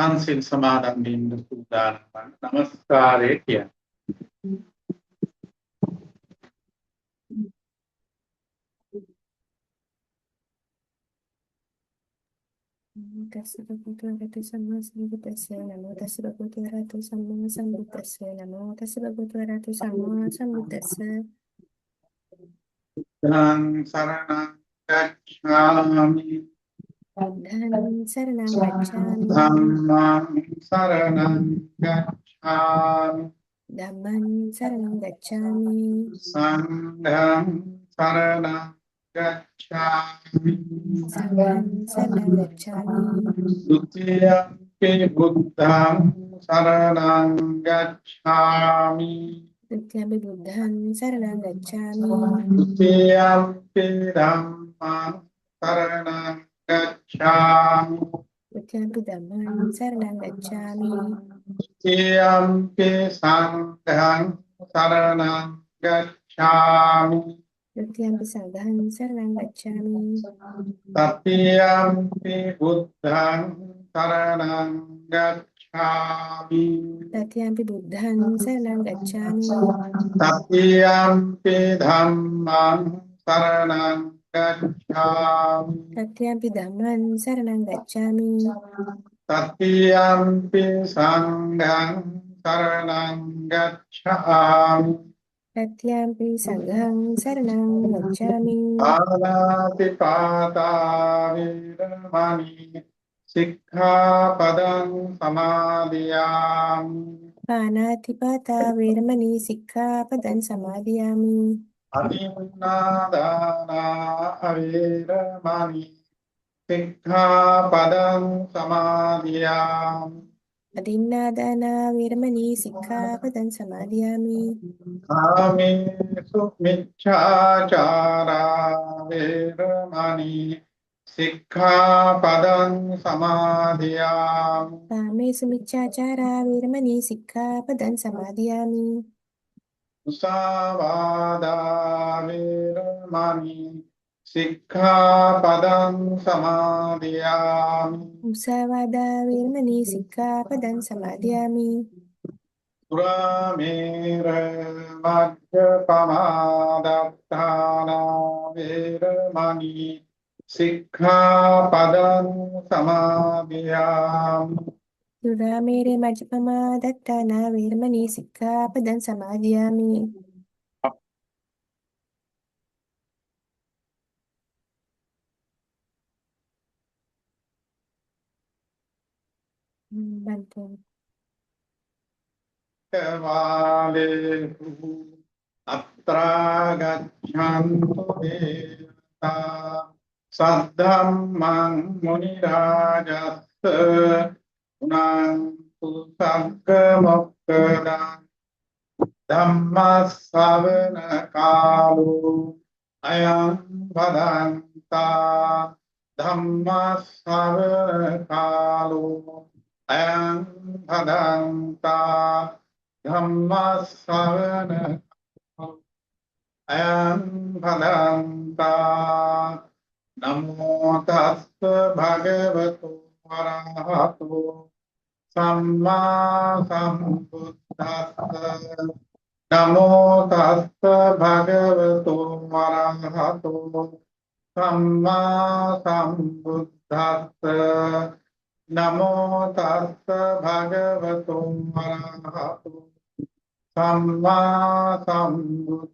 පන්සිල් සමාදන් වෙන්න සූදානම් වන්න නමස්කාරය කියන්න. නමෝ තස්ස භගවතු වරහතු සම්මා සම්බුද්දස්ස. නමෝ තස්ස භගවතු වරහතු සම්මා සම්බුද්දස්ස. නමෝ තස්ස භගවතු වරහතු සම්මා සම්බුද්දස්ස. බුද්ධං සරණං ගච්ඡාමි. බුද්ධං සරණං ගච්ඡාමි. ධම්මං සරණං ගච්ඡාමි. ධම්මං සරණං ගච්ඡාමි. සංඝං සරණං ගච්ඡාමි. සංඝං සරණං ගච්ඡාමි. ဒ ුතියම්පි බුද්ධං සරණං ගච්ඡාමි. ဒ ුතියම්පි බුද්ධං සරණං ගච්ඡාමි. ဒ ුතියම්පි ධම්මං සරණං ගච්ඡාමි. ဒ ුතියම්පි ධම්මං සරණං ගච්ඡාමි. ဒ ුතියම්පි සංඝං සරණං ගච්ඡාමි. ဒ ුතියම්පි සංඝං සරණං ගච්ඡාමි. තතියම්පි බුද්ධං සරණං ගච්ඡාමි. තතියම්පි බුද්ධං සරණං ගච්ඡාමි. තතියම්පි ධම්මං සරණං ගච්ඡාමි. තතියම්පි ධම්මං සරණං ගච්ඡාමි. තතියම්පි සංඝං සරණං ගච්ඡාමි. තතියම්පි සංඝං සරණං ගච්ඡාමි. පාණාති පාතා වේරමණී සික්ඛාපදං සමාදියාමි. පාණාති පාතා වේරමණී සික්ඛාපදං සමාදියාමි. අදින්නාදානා වේරමණී සික්ඛාපදං සමාදියාමි. අදින්නාදානා වේරමණී සික්ඛාපදං සමාදියාමි. කාමේසු මිච්ඡාචාරා වේරමණී සික්ඛාපදං සමාදියාමි. කාමේසු මිච්ඡාචාරා වේරමණී සික්ඛාපදං සමාදියාමි. මුසාවාදා වේරමණී සික්ඛාපදං සමාදියාමි. මුසාවාදා වේරමණී සික්ඛාපදං සමාදියාමි. සුරාමේර මජ්ජපමා දත්තානා වේරමණී සික්ඛාපදං සමාදියාමි. සුරාමේරේ මජ්ජපමා දත්තානා වේරමණී සික්ඛාපදං සමාදියාමි. බන්තෝ. වාලේසු අත්‍රා ගච්ඡන්තු දේවතා සද්ධම්මං මුනි රාජස්ස උනන්තු සග්ග මොක්ඛදං ධම්ම ශ්‍රවණ කාලෝ අයං භදන්තා ධම්ම ශ්‍රවණ කාලෝ අයං භදන්තා ධම්ම ශ්‍රවණ අයං භදන්තා නමෝ තස්ස භගවතු වරහතෝ සම්මා සම්බුද්දස්ස. නමෝ තස්ස භගවතු වරහතෝ සම්මා සම්බුද්දස්ස. නමෝ තස්ස භගවතු වරහතෝ සම්මා සම්බුද්දස්ස.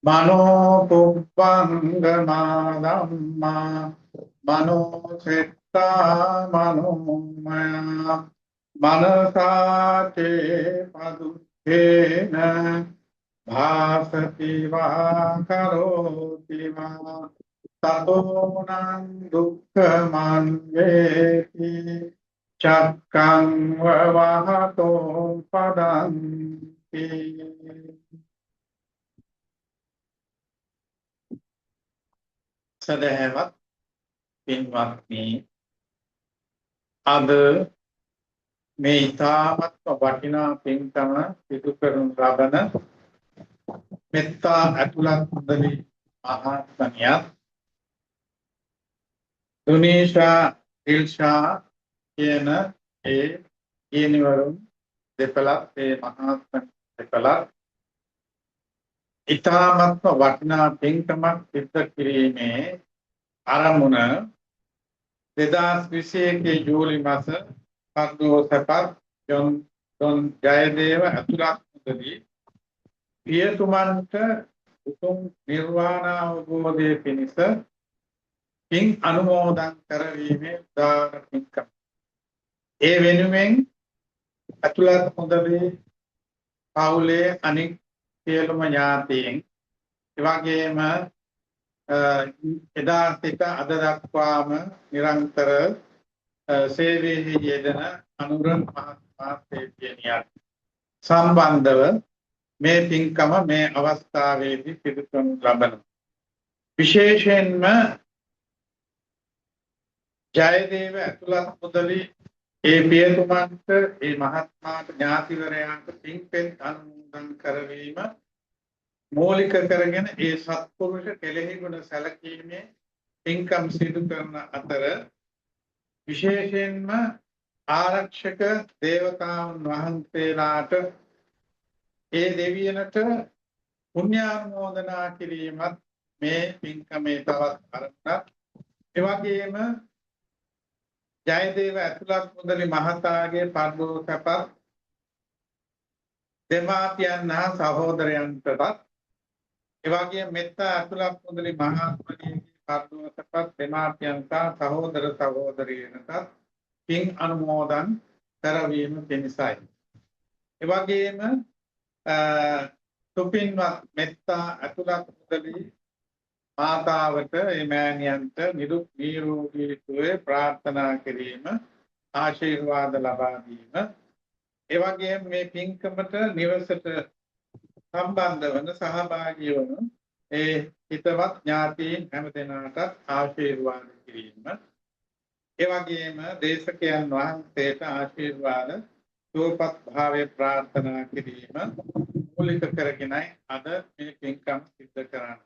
මනෝ පුබ්බංගමා ධම්මා මනෝ චිත්තා මනෝමයා මනසා චේ පදුත්තේන භාසති වා කරෝති වා තතෝ නං දුක්ඛමං වේති චක්කං වවහතෝ පදන්ති. සදහැවත් පින්වත්නි, අද මේ ඉතාමත්ම වටිනා පින්කම සිදු කරනු ලබන මෙත්තා ඇතුළත් මුදලි මහත්මනියත් දුනීෂා දිල්ෂා කියන ඒ දියණිවරුන් දෙපළත් ඒ මහාත්ම දෙපළත් ඉතාමත්ම වටිනා පින්කමක් සිද්ධ කිරීමේ අරමුණ 2021 ජූලි මාස පර්ලෝ සැපත් ජොන් ජයදේව ඇතුළත් මුදලි පියතුමන්ට උතුම් නිර්වාණ අවබෝධය පිණිස පින් අනුමෝදන් කරවීමේ උදාර පින්කම. ඒ වෙනුවෙන් ඇතුළත් මුදලි පවුලේ අනික් සියලුම ඥාතීන්, එවැගේම එදා සිට අද දක්වාම නිරන්තර සේවයෙහි යෙදෙන අනුර මහත්මයා සේවියනියත් සම්බන්ධව මේ පින්කම මේ අවස්ථාවේදී සිදු කරනු ලබනවා. විශේෂයෙන්ම ජයදේව ඇතුළත් මුදලි ඒ පියතුමන්ට, ඒ මහත්මාට, ඥාතිවරයාට පින්පෙත් අනුමෝදන් කරවීම මූලික කරගෙන ඒ සත්පුරුෂ කෙලෙහි ගුණ සැලකීමේ පින්කම් සිදු කරන අතර විශේෂයෙන්ම ආරක්ෂක දේවතාවුන් වහන්සේලාට, ඒ දෙවියනට පුණ්‍යානුමෝදනා කිරීමත් මේ පින්කමේ තවත් අරමුණක්. එවැගේම ජයදේව ඇතුළත් මුදලි මහතාගේ පරලෝක සැපත් දෙමාපියන් හා සහෝදරයන්ටත්, එවැගේම මෙත්තා ඇතුළත් මුදලි මහත්මනියගේ පරලෝක සැපත් දෙමාපියන් සහ සහෝදර සහෝදරියනටත් පින් අනුමෝදන් කරවීම පිණිසයි. එවැගේම සුපින්වත් මෙත්තා ඇතුළත් මුදලි මාතාවට, ඒ මෑණියන්ට නිදුක් නිරෝගී සුවය ප්‍රාර්ථනා කිරීම, ආශිර්වාද ලබා දීම, ඒ වගේම මේ පින්කමට නිවසට සම්බන්ධ වන, සහභාගී වන ඒ හිතවත් ඥාතීන් හැම දෙනාටත් ආශිර්වාද කිරීම, ඒ වගේම දේශකයන් වහන්සේට ආශිර්වාද සුවපත් භාවය ප්‍රාර්ථනා කිරීම මූලික කරගෙනයි අද මේ පින්කම සිද්ධ කරන්නේ.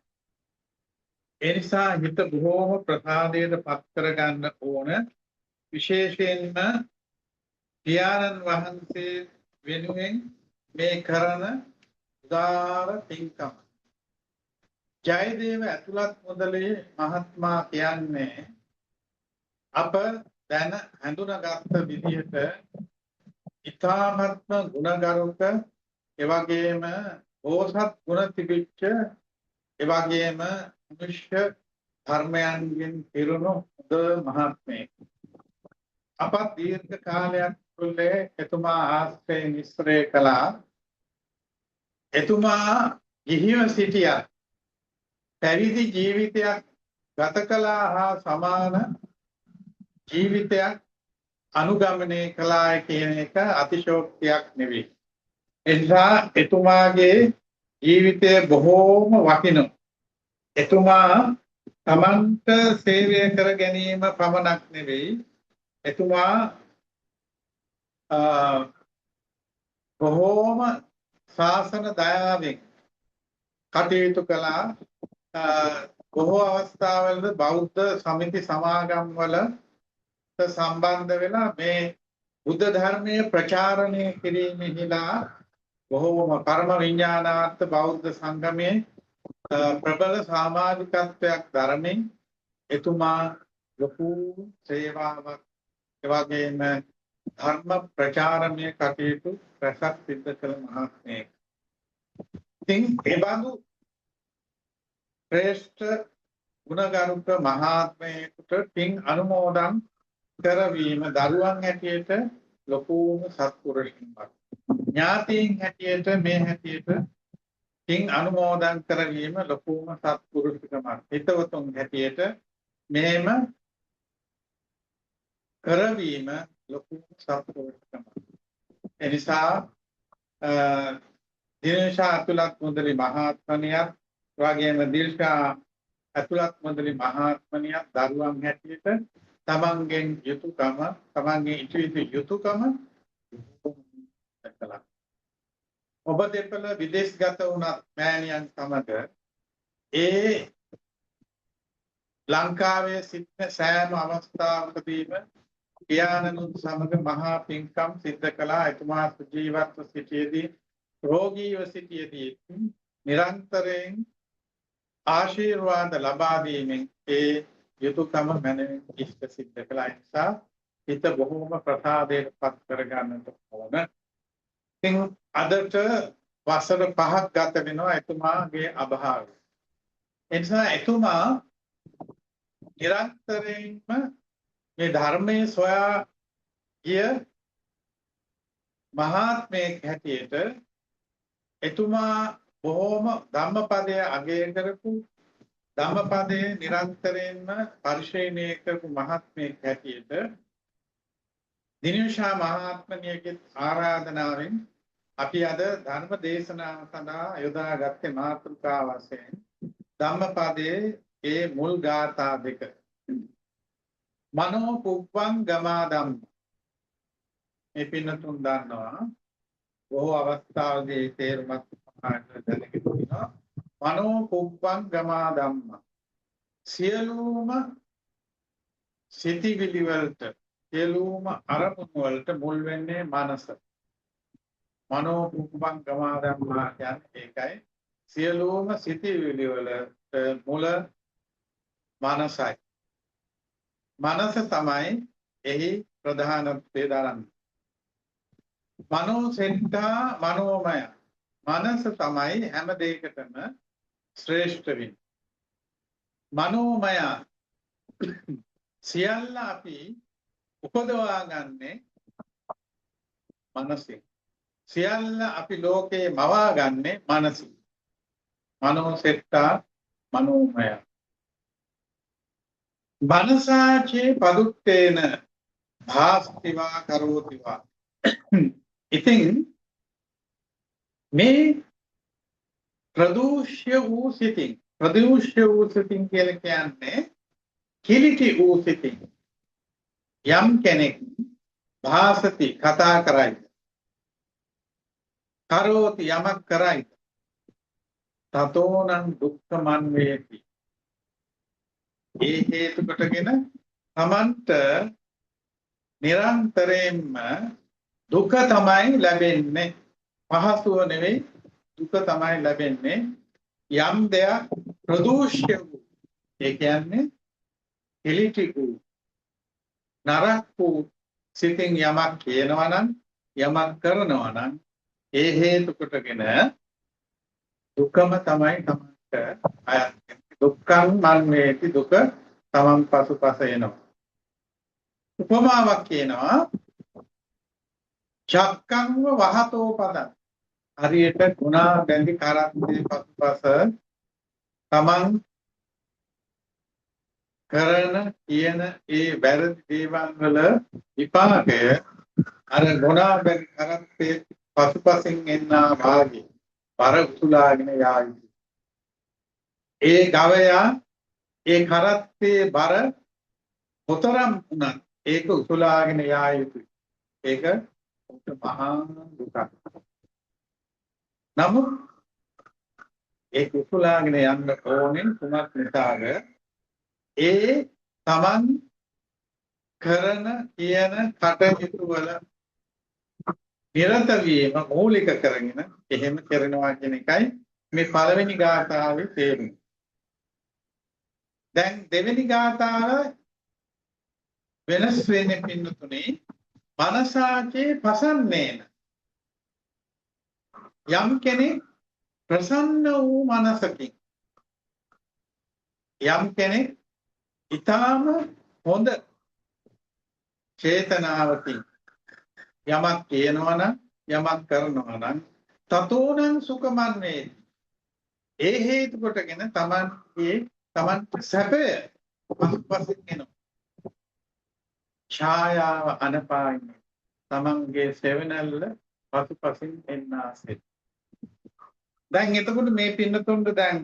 ඒ නිසා හිත බොහෝම ප්‍රසාදයට පත් කරගන්න ඕන. විශේෂයෙන්ම පියාණන් වහන්සේ වෙනුවෙන් මේ කරන උදාර පින්කම. ජයදේව ඇතුළත් මුදලේ මහත්මා කියන්නේ අප දැන හඳුනාගත්ත විදිහට ඉතාමත්ම ගුණගරුක, එවැගේම බෝසත් ගුණ තිබිච්ච, එවැගේම මනුෂ්‍ය ධර්මයන්ගෙන් පිරුණු හොඳ මහත්මයෙක්. අපත් දීර්ඝ කාලයක් තුළේ එතුමා ආශ්‍රය නිස්සරය කළා. එතුමා ගිහිව සිටියත් පැවිදි ජීවිතයක් ගත කළා හා සමාන ජීවිතයක් අනුගමනය කළාය කියන එක අතිශෝක්තියක් නෙවෙයි. ඒ නිසා එතුමාගේ ජීවිතය බොහෝම වටිනවා. එතුමා තමන්ට සේවය කර ගැනීම පමණක් නෙවෙයි, එතුමා බොහෝම ශාසන දයාවෙන් කටයුතු කළා. බොහෝ අවස්ථාවලද බෞද්ධ සමිති සමාගම් වල සම්බන්ධ වෙලා මේ බුද්ධ ධර්මයේ ප්‍රචාරණය කිරීමෙහිලා බොහෝම පරම විඥානාර්ථ බෞද්ධ සංගමයේ ප්‍රබල සමාජිකත්වයක් දරමින් එතුමා ලොකු සේවාවක්, එවැගේම ධර්ම ප්‍රචාරණය කටයුතු රැසක් සිද්ධ කළ මහත්මයෙක්. ඉතින් එබඳු ශ්‍රේෂ්ඨ ගුණගරුක මහාත්මයෙකුට පින් අනුමෝදන් කරවීම දරුවන් හැටියට ලොකුම සත්පුරුෂකමක්. ඥාතීන් හැටියට මේ හැටියට පින් අනුමෝදන් කරවීම ලොකුම සත්පුරුෂකමක්. හිතවතුන් හැටියට මෙහෙම කරවීම ලොකුම සත්පුරුෂකමක්. එනිසා දිනේශා ඇතුළත් මුදලි මහාත්මනියත්, වගේම දිල්ෂා ඇතුළත් මුදලි මහාත්මනියත් දරුවන් හැටියට තමන්ගෙන් යුතුයකම, තමන්ගේ ඉටු යුතු යුතුයකම කළා. ඔබ දෙපළ විදේශගත වුණත් මෑණියන් සමග ඒ ලංකාවේ සිටින සෑම අවස්ථාවකදීම පියාණනුන් සමග මහා පින්කම් සිද්ධ කළා. එතුමා සුජීවත්ව සිටියේදී, රෝගීව සිටියේදී නිරන්තරයෙන් ආශිර්වාද ලබා දීමෙන් ඒ යුතුයකම මැනවින් ඉෂ්ට සිද්ධ කළා. ඒ නිසා හිත බොහෝම ප්‍රසාදයට පත් කරගන්නට ඕන. ඉතින් අදට වසර 5ක් ගත වෙනවා එතුමාගේ අභාවය. ඒ නිසා එතුමා නිරන්තරයෙන්ම මේ ධර්මයේ සොයා ගිය මහාත්මයෙක් හැටියට එතුමා බොහෝම ධම්මපදය අගය කරපු, ධම්මපදයේ නිරන්තරයෙන්ම පරිශීලනය කරපු මහත්මයෙක් හැටියට දිනුෂා මහාත්මනියගේ ආරාධනාවෙන් අපි අද ධර්ම දේශනාව සඳහා යොදාගත්තේ මාතෘකා වශයෙන් ධම්මපදයේ ඒ මුල් ගාථා දෙක. මනෝ පුබ්බං ගමා ධම්ම. මේ පින්නතුන් දන්නවා බොහෝ අවස්ථාවලදී තේරුමක් සමාජයට දැනගෙන තියෙනවා. මනෝ පුබ්බං ගමා ධම්ම. සියලුම සිතිවිලි වලට, සියලුම අරමුණු වලට මුල් වෙන්නේ මනස. මනෝ පුබ්බං ගමා ධම්මා කියන්නේ ඒකයි. සියලුම සිතිවිලි වලට මුල මනසයි. මනස තමයි එහි ප්‍රධානත්වය දරන්නේ. මනෝ සෙට්ටා මනෝමය. මනස තමයි හැම දෙයකටම ශ්‍රේෂ්ඨ වෙන්නේ. මනෝමය සියල්ල අපි උපදවා ගන්නේ මනසින්. සියල්ල අපි ලෝකේ මවා ගන්නේ මනසින්. මනෝ සෙට්ටා මනෝමය. මනසාචේ පදුත්තේන භාස්තිවා කරෝතිවා. ඉතින් මේ ප්‍රදූෂ්‍ය වූ සිතින්, ප්‍රදූෂ්‍ය වූ සිතින් කියලා කියන්නේ කිලිටි වූ සිතින් යම් කෙනෙක් භාසති කතා කරයි, කරෝති යමක් කරයි, තතෝනං දුක්ඛමන් වේති. ඒ හේතු කොටගෙන තමන්ට නිරන්තරයෙන්ම දුක තමයි ලැබෙන්නේ. පහසුව නෙවෙයි, දුක තමයි ලැබෙන්නේ. යම් දෙයක් ප්‍රදූෂ්‍ය වූ, ඒ කියන්නේ කිලිටි වූ, නරක වූ සිතින් යමක් කියනවා නම්, යමක් කරනවා නම්, ඒ හේතු කොටගෙන දුකම තමයි තමන්ට අයත් වෙන්නේ. දුක්ඛං මන් වේති, දුක තමන් පසුපස එනවා. උපමාවක් කියනවා, චක්කංව වහතෝ පදං. හරියට ගුණා බැඳි කරත්තේ පසුපස තමන් කරන කියන ඒ වැරදි දේවල් වල විපාකය අර ගුණා බැඳි කරත්තේ පසුපසින් එන්නා වාගේ බර උසුලාගෙන යා යුතුයි. ඒ ගවයා ඒ කරත්තේ බර කොතරම් වුණත් ඒක උසුලාගෙන යා යුතුයි. ඒක මහා දුකක්. නමුත් ඒක උසුලාගෙන යන්න ඕනේ කුමක් නිසාද? ඒ තමන් කරන කියන කටයුතු වල නිරත වීම මූලික කරගෙන එහෙම කරනවා කියන එකයි මේ පළවෙනි ගාථාවේ තේරුම. දැන් දෙවෙනි ගාථාව වෙනස් වෙන්නේ පින්නතුනේ මනසාචේ පසන්නේන. යම් කෙනෙක් ප්‍රසන්න වූ මනසකින්, යම් කෙනෙක් ඊටාම හොඳ චේතනාවකින් යමක් කියනවා නම්, යමක් කරනවා නම්, තතෝනං සුඛමන් වේ. ඒ හේතු කොටගෙන තමන්ගේ තමන්ට සැපය පසුපසින් එනවා. ඡායාව අනපායිනේ තමන්ගේ සෙවණැල්ල පසුපසින් එන්නාසේ. දැන් එතකොට මේ පින්නතුන්ට දැන්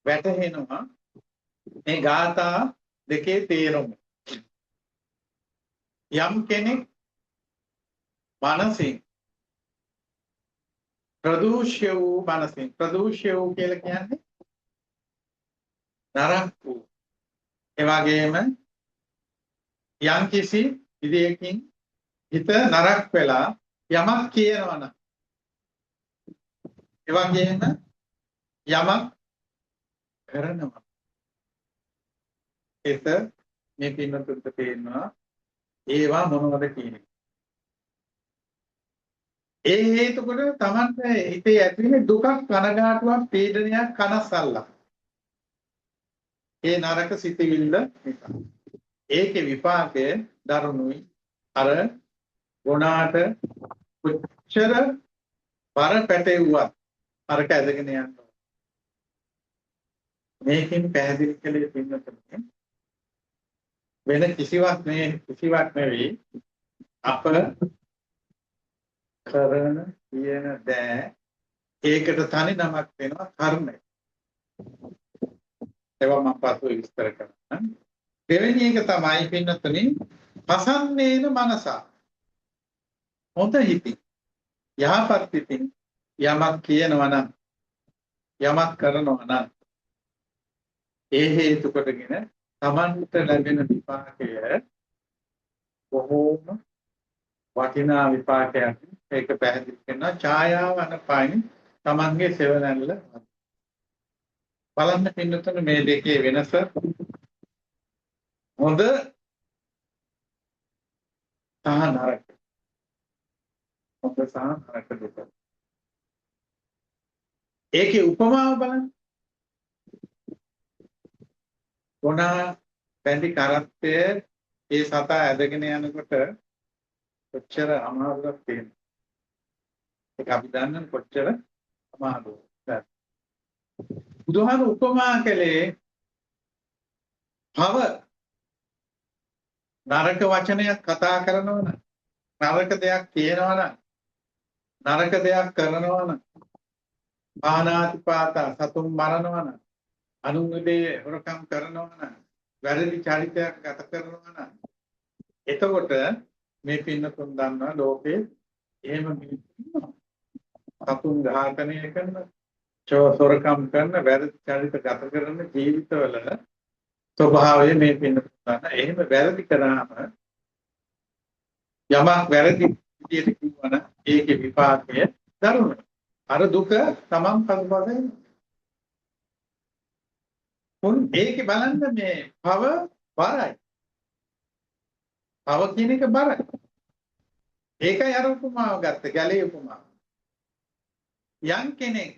වැටහෙනවා මේ ගාථා දෙකේ තේරුම. යම් කෙනෙක් මනසින් ප්‍රදූෂ්‍ය වූ මනසින්, ප්‍රදූෂ්‍ය වූ කියලා කියන්නේ නරක වූ, ඒ වගේම යම්කිසි විදියකින් හිත නරක වෙලා යමක් කියනවා නම්, ඒ වගේම යමක් කරනවා, ඒක මේ පින්වතුන්ට තේරෙනවා ඒවා මොනවද කියන එක. ඒ හේතු කොට තමන්ට හිතේ ඇති වෙන දුකක්, කනගාටුවක්, පීඩනයක්, කනස්සල්ලක්. ඒ නරක සිතිවිල්ල නිසා. ඒකේ විපාකය දරුණුයි. අර ගොනාට කොච්චර බර පැටෙව්වත් අරක ඇදගෙන යනවා. මේකෙන් පැහැදිලි කළේ පින්නතුනේ වෙන කිසිවක් නේ කිසිවක් නෙවෙයි, අප කරන කියන දෑ ඒකට තනි නමක් වෙනවා කර්මය. ඒවා මම පසුව විස්තර කරන්නම්. දෙවෙනි එක තමයි පින්නතුනේ පසන්නේන මනසා, හොඳ හිතින් යහපත් හිතින් යමක් කියනවා නම් යමක් කරනවා නම් ඒ හේතු කොටගෙන තමන්ට ලැබෙන විපාකය බොහෝම වටිනා විපාකයක්. ඒක පැහැදිලි කරනවා ඡායාව අනපායින් තමන්ගේ සෙවණැල්ල. බලන්න පින්නතුනේ මේ දෙකේ වෙනස. හොඳ සහ නරක. හොඳ සහ නරක දෙක. ඒකේ උපමාව බලන්න. ගොනා බැඳි කරත්තය ඒ සතා ඇදගෙන යනකොට කොච්චර අමාරුවක් තියෙනවද? ඒක අපි දන්නන කොච්චර අමාරුද. බුදුහාම උපමා කළේ භව නරක වචනයක් කතා කරනවා නම්, නරක දෙයක් කියනවා නම්, නරක දෙයක් කරනවා නම්, පාණාතිපාතා සතුන් මරනවා නම්, අනුන්ගේ හොරකම් කරනවා නම්, වැරදි චරිතයක් ගත කරනවා නම්, එතකොට මේ පින්නතුන් දන්නවා ලෝකේ එහෙම මිනිස්සු ඉන්නවා. සතුන් ඝාතනය කරන, චෝර සොරකම් කරන, වැරදි චරිත ගත කරන ජීවිතවල ස්වභාවය මේ පින්නතුන් දන්නවා. එහෙම වැරදි කරාම යමක් වැරදි විදියට කිව්වනම් ඒකේ විපාකය දරුණුයි. අර දුක තමන් පසුපසින් උන් ඒකේ බලන්න මේ භව බරයි. භව කියන එක බරයි. ඒකයි අර උපමාව ගත්තේ, ගැලේ උපමාව. යම් කෙනෙක්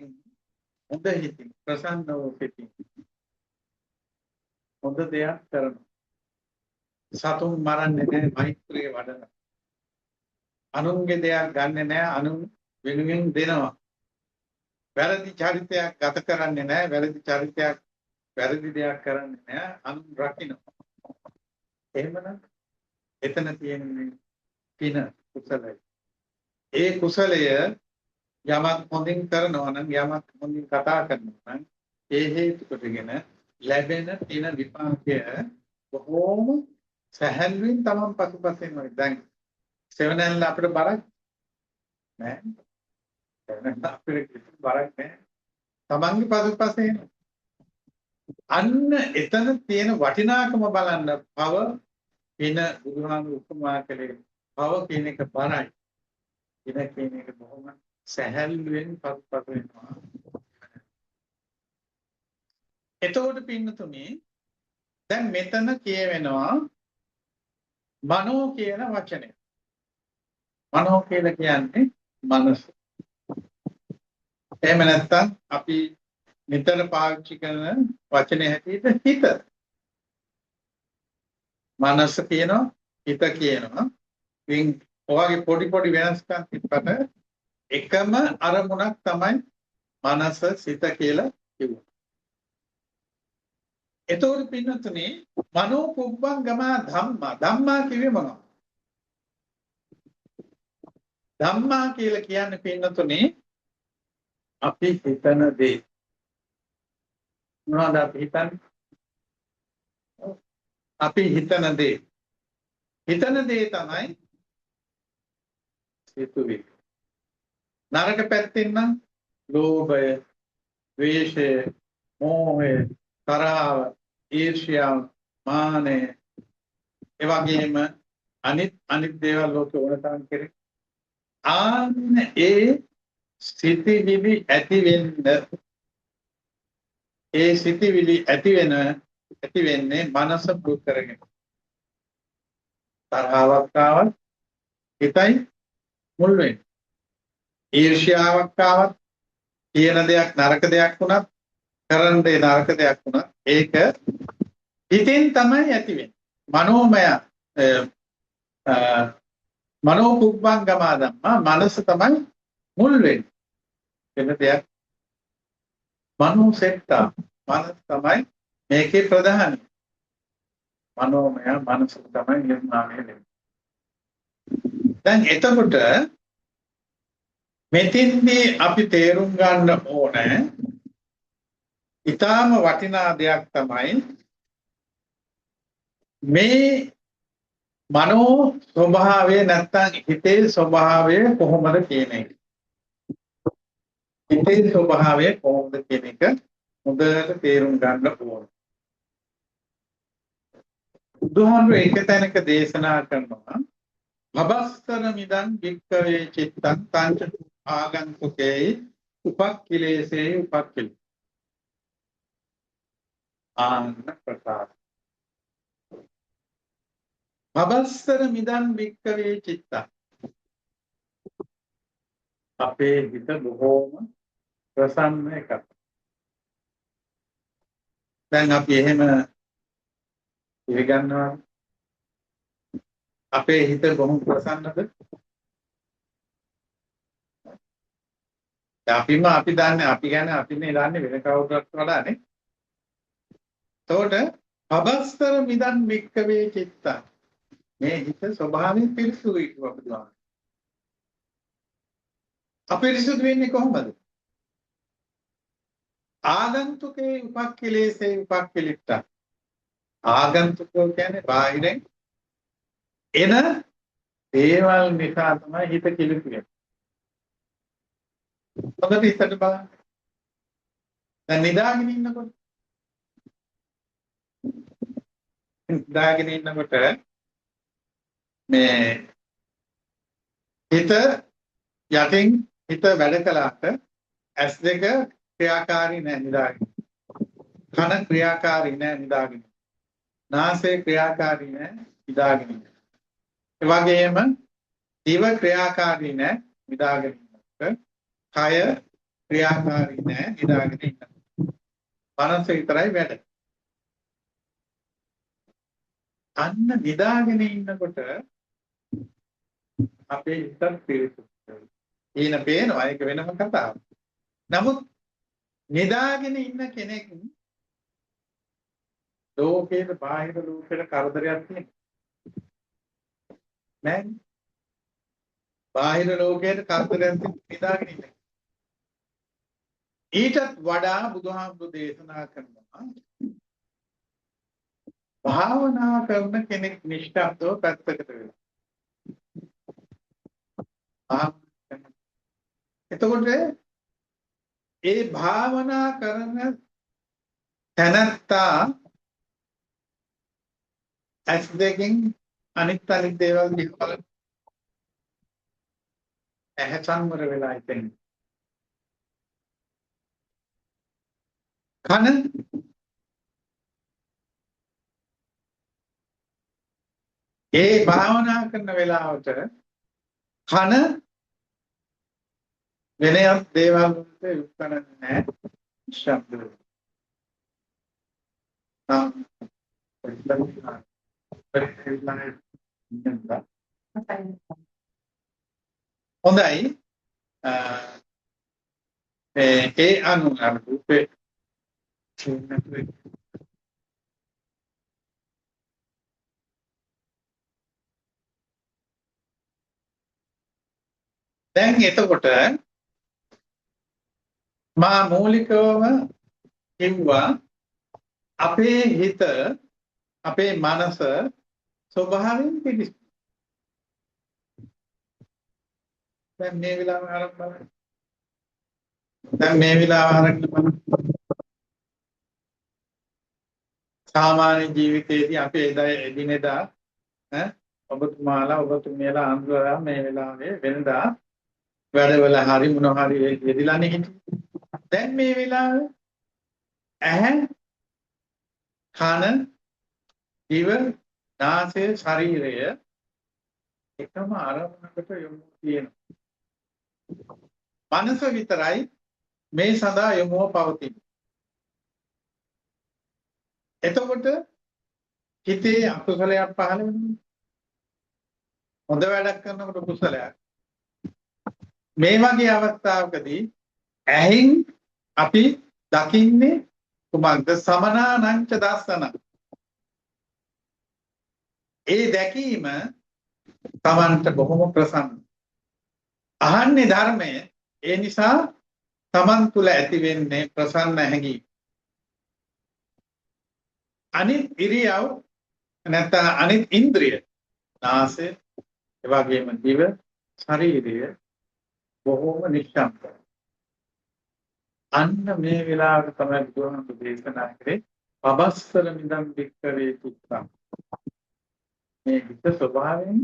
හොඳ හිතින් ප්‍රසන්න වූ සිතින් හොඳ දෙයක් කරනවා. සතුන් මරන්නේ නැහැ, මෛත්‍රිය වඩනවා. අනුන්ගේ දෙයක් ගන්නෙ නැහැ, අනුන් වෙනුවෙන් දෙනවා. වැරදි චරිතයක් ගත කරන්නේ නැහැ, වැරදි චරිතයක් වැරදි දෙයක් කරන්නේ නැහැ, අනුන් රකින්නවා. එහෙමනම් එතන තියෙන්නේ පින කුසලය. ඒ කුසලය යමක් හොඳින් කරනවා නම්, යමක් හොඳින් කතා කරනවා නම්, ඒ හේතු කොටගෙන ලැබෙන පින විපාකය බොහෝම සැහැල්ලුවෙන් තමන් පසුපසින් වගේ. දැන් සෙවණැල්ල අපිට බරක් නෑ. සෙවණැල්ල අපිට කිසි බරක් නෑ. තමන්ගේ පසුපසින් අන්න එතන තියෙන වටිනාකම බලන්න. භව පින බුදුහාමුදුරු උපමා කළේ භව කියන එක බරයි. පින කියන එක බොහොම සැහැල්ලුවෙන් පසුපස වෙනවා. එතකොට පින්නතුනේ දැන් මෙතන කියවෙනවා මනෝ කියන වචනය. මනෝ කියලා කියන්නේ මනස. එහෙම නැත්නම් අපි නිතර පාවිච්චි කරන වචනේ හැටියට හිත. මනස කියනවා, හිත කියනවා. ඉතින් ඔයගේ පොඩි පොඩි වෙනස්කම් තිබ්බට එකම අරමුණක් තමයි මනස සිත කියලා කිව්වා. එතකොට පින්නතුනේ මනෝ පුබ්බංගමා ධම්මා. ධම්මා කිව්වේ මොනවද? ධම්මා කියලා කියන්නේ පින්නතුනේ අපි හිතන දේ. මොනවද අපි හිතන්නේ? අපි හිතන දේ. හිතන දේ තමයි සිතුවිලි. නරක පැත්තෙන් නම් ලෝභය, ද්වේෂය, මෝහය, තරහව, ඊර්ෂ්‍යාව, මානය, ඒ වගේම අනිත් අනිත් දේවල් ලෝකේ ඕන තරම් කෙරේ. ආන්න ඒ සිතිවිලි ඇති වෙන්න, ඒ සිතිවිලි ඇති වෙන ඇති වෙන්නේ මනස මුල් කරගෙන. තරහාවක් ආවත් හිතයි මුල් වෙන්නේ. ඊර්ෂ්‍යාවක් ආවත්, කියන දෙයක් නරක දෙයක් වුණත්, කරන දේ නරක දෙයක් වුණත් ඒක හිතෙන් තමයි ඇති වෙන්නේ. මනෝමය මනෝ කුබ්බංගමා ධම්මා, මනස තමයි මුල් වෙන්නේ. වෙන දෙයක් මනෝ සෙට්ටා, මනස තමයි මේකේ ප්‍රධානයි. මනෝමය මනස තමයි නිර්මාණය වෙන්නේ. දැන් එතකොට මෙතින්දී අපි තේරුම් ගන්න ඕනේ ඊටාම වටිනා දෙයක් තමයි මේ මනෝ ස්වභාවය නැත්තම් හිතේ ස්වභාවය කොහොමද කියන එක. හිතේ ස්වභාවය කොහොමද කියන එක හොඳට තේරුම් ගන්න ඕන. බුදුහාමුදුරුවෝ එක තැනක දේශනා කරනවා භවස්සර මිදං භික්ඛවේ චිත්තං තංච ආගන්තුකේයි උපක්ඛිලේසේ උපක්ඛිල. ආන්න ප්‍රකාශ. භවස්සර මිදං භික්ඛවේ චිත්තං, අපේ හිත බොහෝම ප්‍රසන්න එකක්. දැන් අපි එහෙම පිළිගන්නවා. අපේ හිත බොහොම ප්‍රසන්නද? අපිම අපි දන්නේ, අපි ගැන අපිනේ දන්නේ වෙන කවුරුත් වඩා නේ. එතකොට භවස්සර මිදං භික්ඛවේ චිත්තං, මේ හිත ස්වභාවයෙන් පිරිසුදුයි කිව්වා බුදුහාමුදුරුවෝ. අපිරිසුදු වෙන්නේ කොහොමද? ආගන්තුකේ උපක්ඛිලේසේ උපක්ඛිලිට්ඨ. ආගන්තුකෝ කියන්නේ බාහිරෙන් එන දේවල් නිසා තමයි හිත කිලිටි වෙන්නේ. හොඳට හිතට බලන්න. දැන් නිදාගෙන ඉන්නකොට මේ හිත යටින් හිත වැඩ කළාට ඇස් දෙක ක්‍රියාකාරී නෑ නිදාගෙන. කන ක්‍රියාකාරී නෑ නිදාගෙන. නාසය ක්‍රියාකාරී නෑ නිදාගෙන. ඒ වගේම දිව ක්‍රියාකාරී නෑ නිදාගෙන ඉන්නකොට. කය ක්‍රියාකාරී නෑ නිදාගෙන ඉන්නකොට. මනස විතරයි වැඩ. අන්න නිදාගෙන ඉන්නකොට අපේ හිතත් පිරිසුදුයි. ඊන පේනවා, ඒක වෙනම කතාවක්. නමුත් නිදාගෙන ඉන්න කෙනෙක් ලෝකේට බාහිර ලෝකෙට කරදරයක් තියෙනවා නෑ. බාහිර ලෝකයට කරදරයක් තියෙන නිදාගෙන ඉන්න. ඊටත් වඩා බුදුහාමුදුරු දේශනා කරනවා භාවනා කරන කෙනෙක් නිශ්ශබ්දව පැත්තකට වෙලා. එතකොට ඒ භාවනා කරන තැනැත්තා ඇස් දෙකෙන් අනිත් අනිත් දේවල් දිහා බලන ඇහැ සංවර වෙලා ඉතින්. කන ඒ භාවනා කරන වෙලාවට කන වෙන දේවල් වලට යොමු කරන්නේ නැහැ, ශබ්ද වලට. හොඳයි. ඒ අනුව අර රූපේ දැන් එතකොට මා මූලිකවම කිව්වා අපේ හිත අපේ මනස ස්වභාවයෙන් පිරිසිදු. දැන් මේ වෙලාව ආරම්භ බලන්න. දැන් මේ වෙලාව ආරම්භ බලන්න. සාමාන්‍ය ජීවිතයේදී අපි එදා එදිනෙදා ඈ ඔබතුමාලා ඔබතුමියලා අඳුරලා මේ වෙලාවේ වෙනදා වැඩවල හරි මොන හරි යෙදිලානේ හිටියේ. දැන් මේ වෙලාවේ ඇහැ, කන, දිව, නාසය, ශරීරය එකම අරමුණකට යොමු තියෙනවා. මනස විතරයි මේ සඳහා යොමුව පවතින්නේ. එතකොට හිතේ අකුසලයක් පහළ වෙනවා. හොඳ වැඩක් කරනකොට කුසලයක්. මේ වගේ අවස්ථාවකදී ඇහෙන් අපි දකින්නේ කුමක්ද? සමනානංච දස්සන. ඒ දැකීම තමන්ට බොහොම ප්‍රසන්න. අහන්නේ ධර්මය. ඒ නිසා තමන් තුළ ඇති වෙන්නේ ප්‍රසන්න හැඟීම්. අනිත් ඉරියව් නැත්නම් අනිත් ඉන්ද්‍රිය, නාසය, ඒ වගේම දිව, ශරීරය බොහොම නිශ්ශබ්දයි. අන්න මේ වෙලාවට තමයි බුදුහාමුදුරු දේශනා කරේ පබස්සර මිදම් භික්ඛවේ චිත්තං. මේ හිත ස්වභාවයෙන්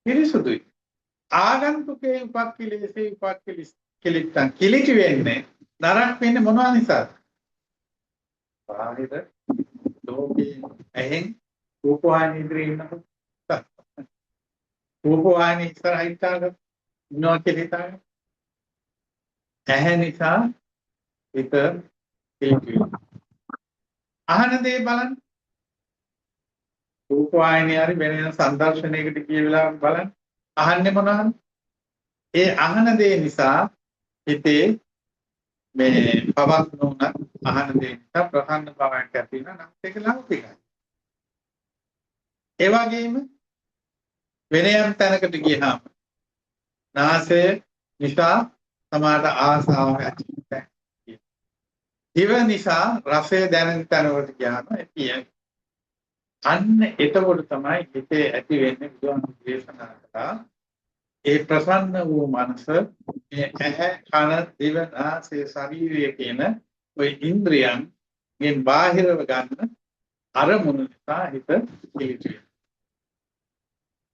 පිරිසුදුයි. ආගන්තුකේ උපක්ඛිලේසේ උපක්ඛිලිත්තං. කිලිටි වෙන්නේ, නරක වෙන්නේ මොනවා නිසාද? බාහිර ලෝකේ ඇහෙන් රූපවාහිනී ඉදිරියේ ඉන්නකොට රූපවාහිනී ඉස්සරහ හිටාගෙන ඉන්නවා කියලා හිතාගෙන ඇහැ නිසා හිත කිලිටි වෙනවා. අහන දේ බලන්න. රූපවාහිනිය හරි වෙන වෙන සංදර්ශනයකට ගිය වෙලාවක බලන්න. අහන්නේ මොනවද? ඒ අහන දේ නිසා හිතේ මේ පවක් නොවුනත් අහන දේ නිසා ප්‍රසන්න බවක් ඇති වෙනවා. නමුත් ඒක ලෞකිකයි. ඒ වගේම වෙන යම් තැනකට ගියාම නාසය නිසා තමාට ආසාවක් ඇති වෙනවා. දිව නිසා රසය දැනෙන තැනකට ගියාම ඒ අන්න එතකොට තමයි හිතේ ඇති වෙන්නේ බුදුහාමුදුරු දේශනා කළා ඒ ප්‍රසන්න වූ මනස මේ ඇහැ, කන, දිව, නාසය, ශරීරය කියන ඔය ඉන්ද්‍රියන්ගෙන් බාහිරව ගන්න අරමුණු නිසා හිත කිලිටි වෙනවා.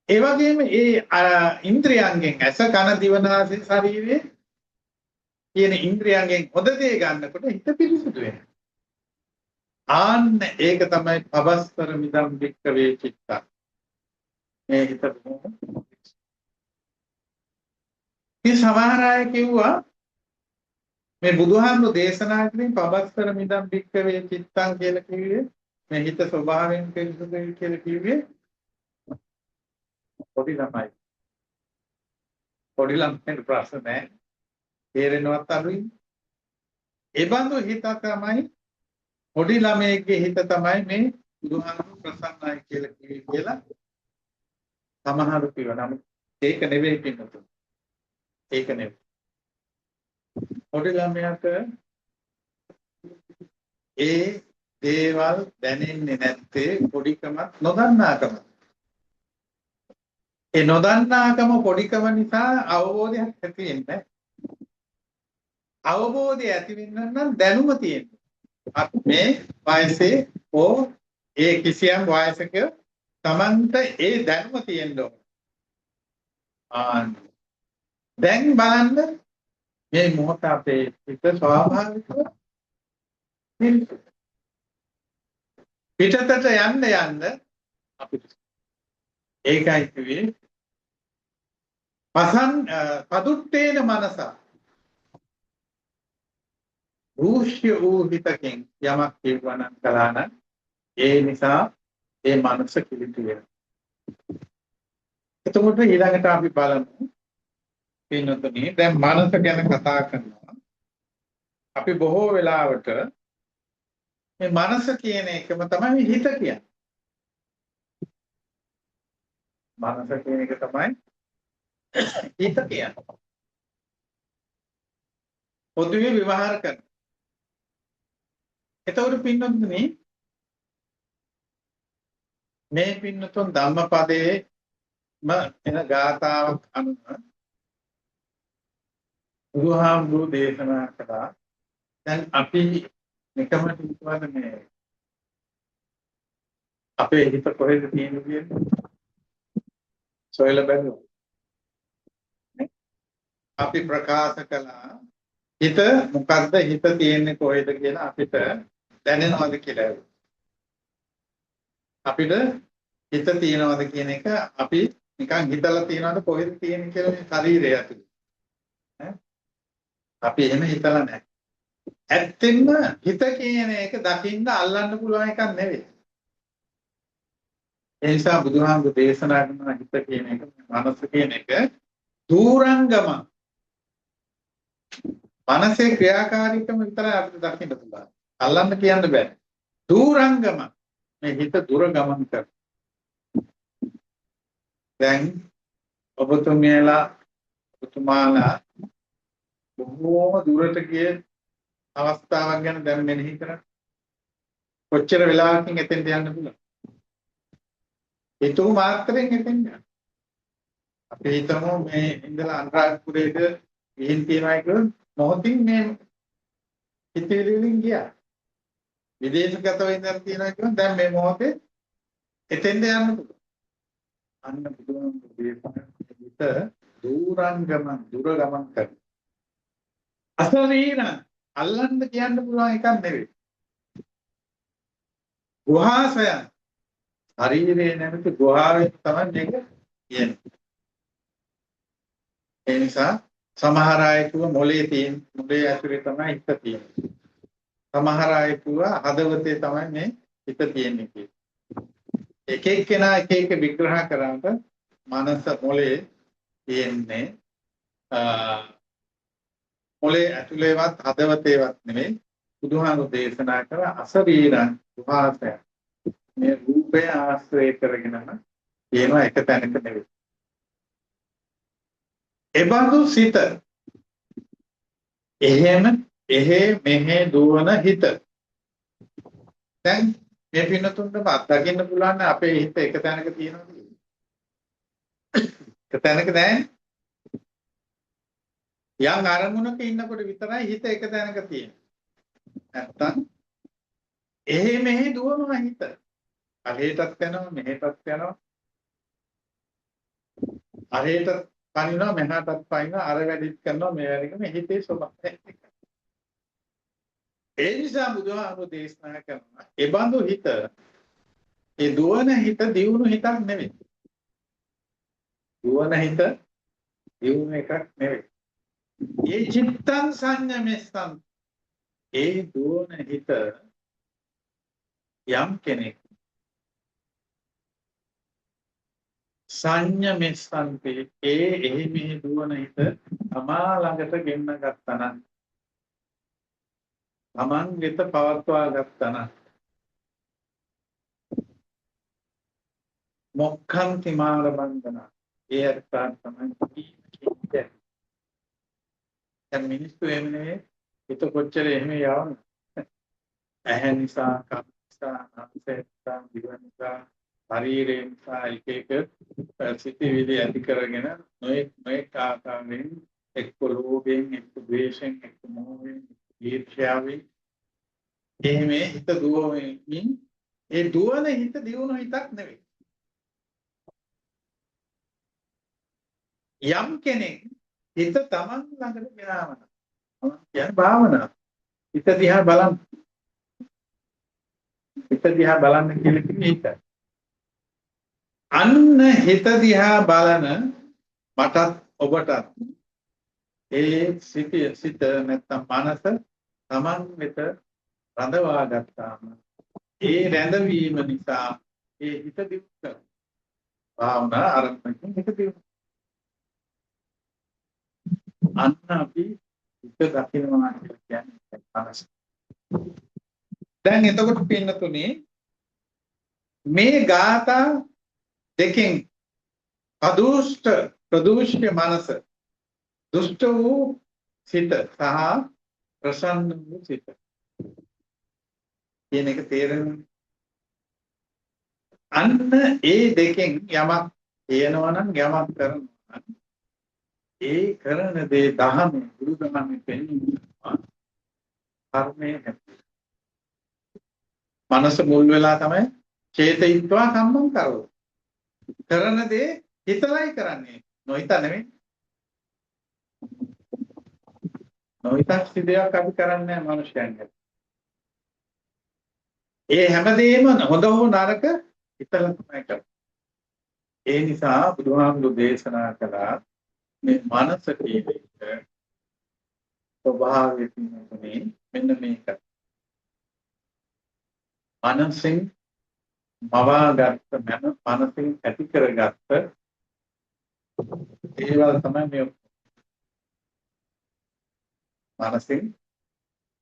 ඒ වගේම ඒ ඉන්ද්‍රියන්ගෙන් ඇස, කන, දිව, නාසය, ශරීරය කියන ඉන්ද්‍රියන්ගෙන් හොඳ දේ ගන්නකොට හිත පිරිසිදු වෙනවා. ආන්න ඒක තමයි පබස්සර මිදම් භික්ඛවේ චිත්තං. මේ හිත බොහොම. ඉතින් සමහර අය කිව්වා මේ බුදුහාමුදුරු දේශනා කරමින් පබස්සර මිදම් භික්ඛවේ චිත්තං කියලා කිව්වේ මේ හිත ස්වභාවයෙන් පිරිසුදුයි කියලා කිව්වේ පොඩි ළමයි. පොඩි ළමයින්ට ප්‍රශ්න නැහැ. තේරෙනවත් අඩුයි. ඒ බඳු හිත තමයි පොඩි ළමයෙක්ගේ හිත තමයි මේ බුදුහාමුදුරු ප්‍රසන්නයි කියලා කිව්වේ කියලා සමහරු කිව්වා. නමුත් ඒක නෙවෙයි පින්නතුනි. ඒක නෙවෙයි. පොඩි ළමයාට ඒ දේවල් දැනෙන්නේ නැත්තේ පොඩිකමත් නොදන්නාකම. ඒ නොදන්නාකම පොඩිකම නිසා අවබෝධයක් ඇති වෙන්නේ නැහැ. අවබෝධය ඇති වෙන්න නම් දැනුම තියෙන්න. අපි මේ වයසේ හෝ ඒ කිසියම් වයසක තමන්ට ඒ දැනුම තියෙන්න ඕන. ආන්න. දැන් බලන්න මේ මොහොත අපේ හිත ස්වාභාවිකව පිටතට යන්න යන්න අපිට ඒකයි කිව්වේ පසන් පදුට්ටේන මනස රූෂ්‍ය වූ හිතකින් යමක් කියවනම් කළා නම් ඒ නිසා ඒ මනස කිලිටි වෙනවා. එතකොට ඊළඟට අපි බලමු පින්නතුනි, දැන් මනස ගැන කතා කරනවා. අපි බොහෝ වෙලාවට මේ මනස කියන එකම තමයි හිත කියන්නේ. මනස කියන එක තමයි හිත කියන්නේ. පොදුවේ ව්‍යවහාර කරනවා. එතකොට පින්නතුනි මේ පින්නතුන් ධම්මපදයේම එන ගාථාවක් අනුව බුදුහාමුදුරුවෝ දේශනා කළා. දැන් අපි නිකමට හිතුවද මේ අපේ හිත කොහෙද තියෙන්නේ කියන්නේ සොයලා බලමු. අපි ප්‍රකාශ කළා හිත මොකද්ද, හිත තියෙන්නේ කොහෙද කියලා අපිට දැනෙනවද කියලා. අපිට හිත තියෙනවද කියන එක අපි නිකන් හිතලා තියෙනවද කොහෙද තියෙන්නේ කියලා මේ ශරීරය ඇතුලේ. ඈ අපි එහෙම හිතලා නැහැ. ඇත්තෙන්ම හිත කියන එක දකින්න අල්ලන්න පුළුවන් එකක් නෙවෙයි. ඒ නිසා බුදුහාමුදුරු දේශනා කරන හිත කියන එක, මනස කියන එක දූරංගම. මනසේ ක්‍රියාකාරීකම විතරයි අපිට දකින්න පුළුවන්. අල්ලන්න කියන්න බෑ. දූරංගම මේ හිත දුර ගමන් කරන. දැන් ඔබතුමියලා ඔබතුමාලා බොහෝම දුරට ගිය අවස්ථාවක් ගැන දැන් මෙනෙහි කරන්න. කොච්චර වෙලාවකින් එතෙන්ට යන්න පුළුවන්? හිතුව මාත්‍රයෙන් එතෙන්ට යන්න. අපි හිතමු මේ ඉඳලා අනුරාධපුරයට ගිහින් තියනවා කියලා මොහොතින් මේ හිතවිලි වලින් ගියා. විදේශගතව ඉඳලා තියනවා කියලා දැන් මේ මොහොතේ එතෙන්ට යන්න පුළුවන්. අන්න බුදුහාමුදුරුවෝ දේශනා හිත දූරංගම දුර ගමන් කරන. අශරීර අල්ලන්න කියන්න පුළුවන් එකක් නෙවෙයි. ගුහාසයන් ශරීරයේ නැමැති ගුහාවෙන් තමයි මේක කියන්නේ. ඒ නිසා සමහර අය කිව්ව මොලේ තියෙන, මොලේ ඇතුලේ තමයි හිත තියෙන්නේ. සමහර අය කිව්වා හදවතේ තමයි මේ හිත තියෙන්නේ කියලා. එක එක්කෙනා එක එක විග්‍රහ කරාට මනස මොලේ තියෙන්නේ මොලේ ඇතුලේවත් හදවතේවත් නෙවෙයි. බුදුහාමුදුරු දේශනා කර අශරීරං ගුහාසය. මේ රූපය ආශ්‍රය කරගෙනම තියෙනවා, එක තැනක නෙවෙයි. එබඳු සිත එහෙම එහෙ මෙහෙ දුවන හිත. දැන් මේ පින්නතුන්ටම අත්දකින්න පුළුවන් අපේ හිත එක තැනක තියෙනවද කියලා? එක තැනක නෑ. යම් අරමුණක ඉන්නකොට විතරයි හිත එක තැනක තියෙන්නේ. නැත්තම් එහෙ මෙහෙ දුවනවා හිත. අරහෙටත් යනවා මෙහෙටත් යනවා. අරහෙටත් පනිනවා මෙහාටත් පනිනවා, අර වැඩිත් කරනවා මේ වැඩි කරනවා, හිතේ ස්වභාවය. ඒ නිසා බුදුහාමුදුරුවෝ දේශනා කරනවා එබඳු හිත, ඒ දුවන හිත දියුණු හිතක් නෙවෙයි. දුවන හිත දියුණු එකක් නෙවෙයි. ඒ චිත්තං සංයමෙස්සං, ඒ දුවන හිත යම් කෙනෙක් සංයමෙස්සන්ති, ඒ එහි මෙහි දුවන හිත තමා ළඟට ගෙන්න ගත්තා නම්, තමන් වෙත පවත්වා ගත්තා නම්, මොක්ඛන්ති මාර බන්ධන, ඒ අර්ථය තමයි කියන්නේ. දැන් මිනිස්සු එහෙම නෙවෙයි, හිත කොච්චර එහෙම යවන්න. ඇහැ නිසා, කන නිසා, නාසය නිසා, දිව නිසා, ශරීරය නිසා එක එක සිතිවිලි ඇති කරගෙන නොයෙක් නොයෙක් ආකාරයෙන් එක්ක ලෝභයෙන්, එක්ක ද්වේෂයෙන්, එක්ක මෝහයෙන්, ඊර්ෂ්‍යාවෙන් එහෙම හිත දුවමින්, ඒ දුවන හිත දියුණු හිතක් නෙවෙයි. යම් කෙනෙක් හිත තමන් ළඟට ගෙනාව නම්, තමන් කියන්නේ භාවනාව. හිත දිහා බලන්න. හිත දිහා බලන්න කියලා කිව්වේ ඒකයි. අන්න හිත දිහා බලන මටත් ඔබටත් ඒ සිත නැත්තම් මනස තමන් වෙත රඳවා ගත්තාම, ඒ රැඳවීම නිසා ඒ හිත දියුණු කරනවා. භාවනා ආරම්භයෙන් හිත දියුණු. අන්න අපි හිත දකින්නවා කියලා කියන්නේ මනස. දැන් එතකොට පින්නතුනේ මේ ගාථා දෙකෙන් අදුෂ්ට ප්‍රදූෂ්‍ය මනස, දුෂ්ට වූ සිත සහ ප්‍රසන්න වූ සිත කියන එක තේරෙනවනේ. අන්න ඒ දෙකෙන් යමක් කියනවා නම්, යමක් කරනවා නම්, ඒ කරන දේ දහමේ, බුදු දහමේ පෙන්වනවා කර්මයේ හැටි. මනස මුල් වෙලා තමයි චේතයිත්වා කම්මං කරෝ. කරන දේ හිතලයි කරන්නේ. නොහිතා නෙමෙයි. නොහිතා කිසි දෙයක් අපි කරන්නේ නැහැ මනුෂ්‍යයන්. ඒ හැමදේම හොඳ හෝ නරක හිතලා තමයි කරන්නේ. ඒ නිසා බුදුහාමුදුරු දේශනා කළා මේ මනස කියන එක ස්වභාවය තියෙනුනේ මෙන්න මේක. මනසෙන් මවාගත්ත මනසින් ඇති කරගත්ත දේවල් තමයි මේ මනසින්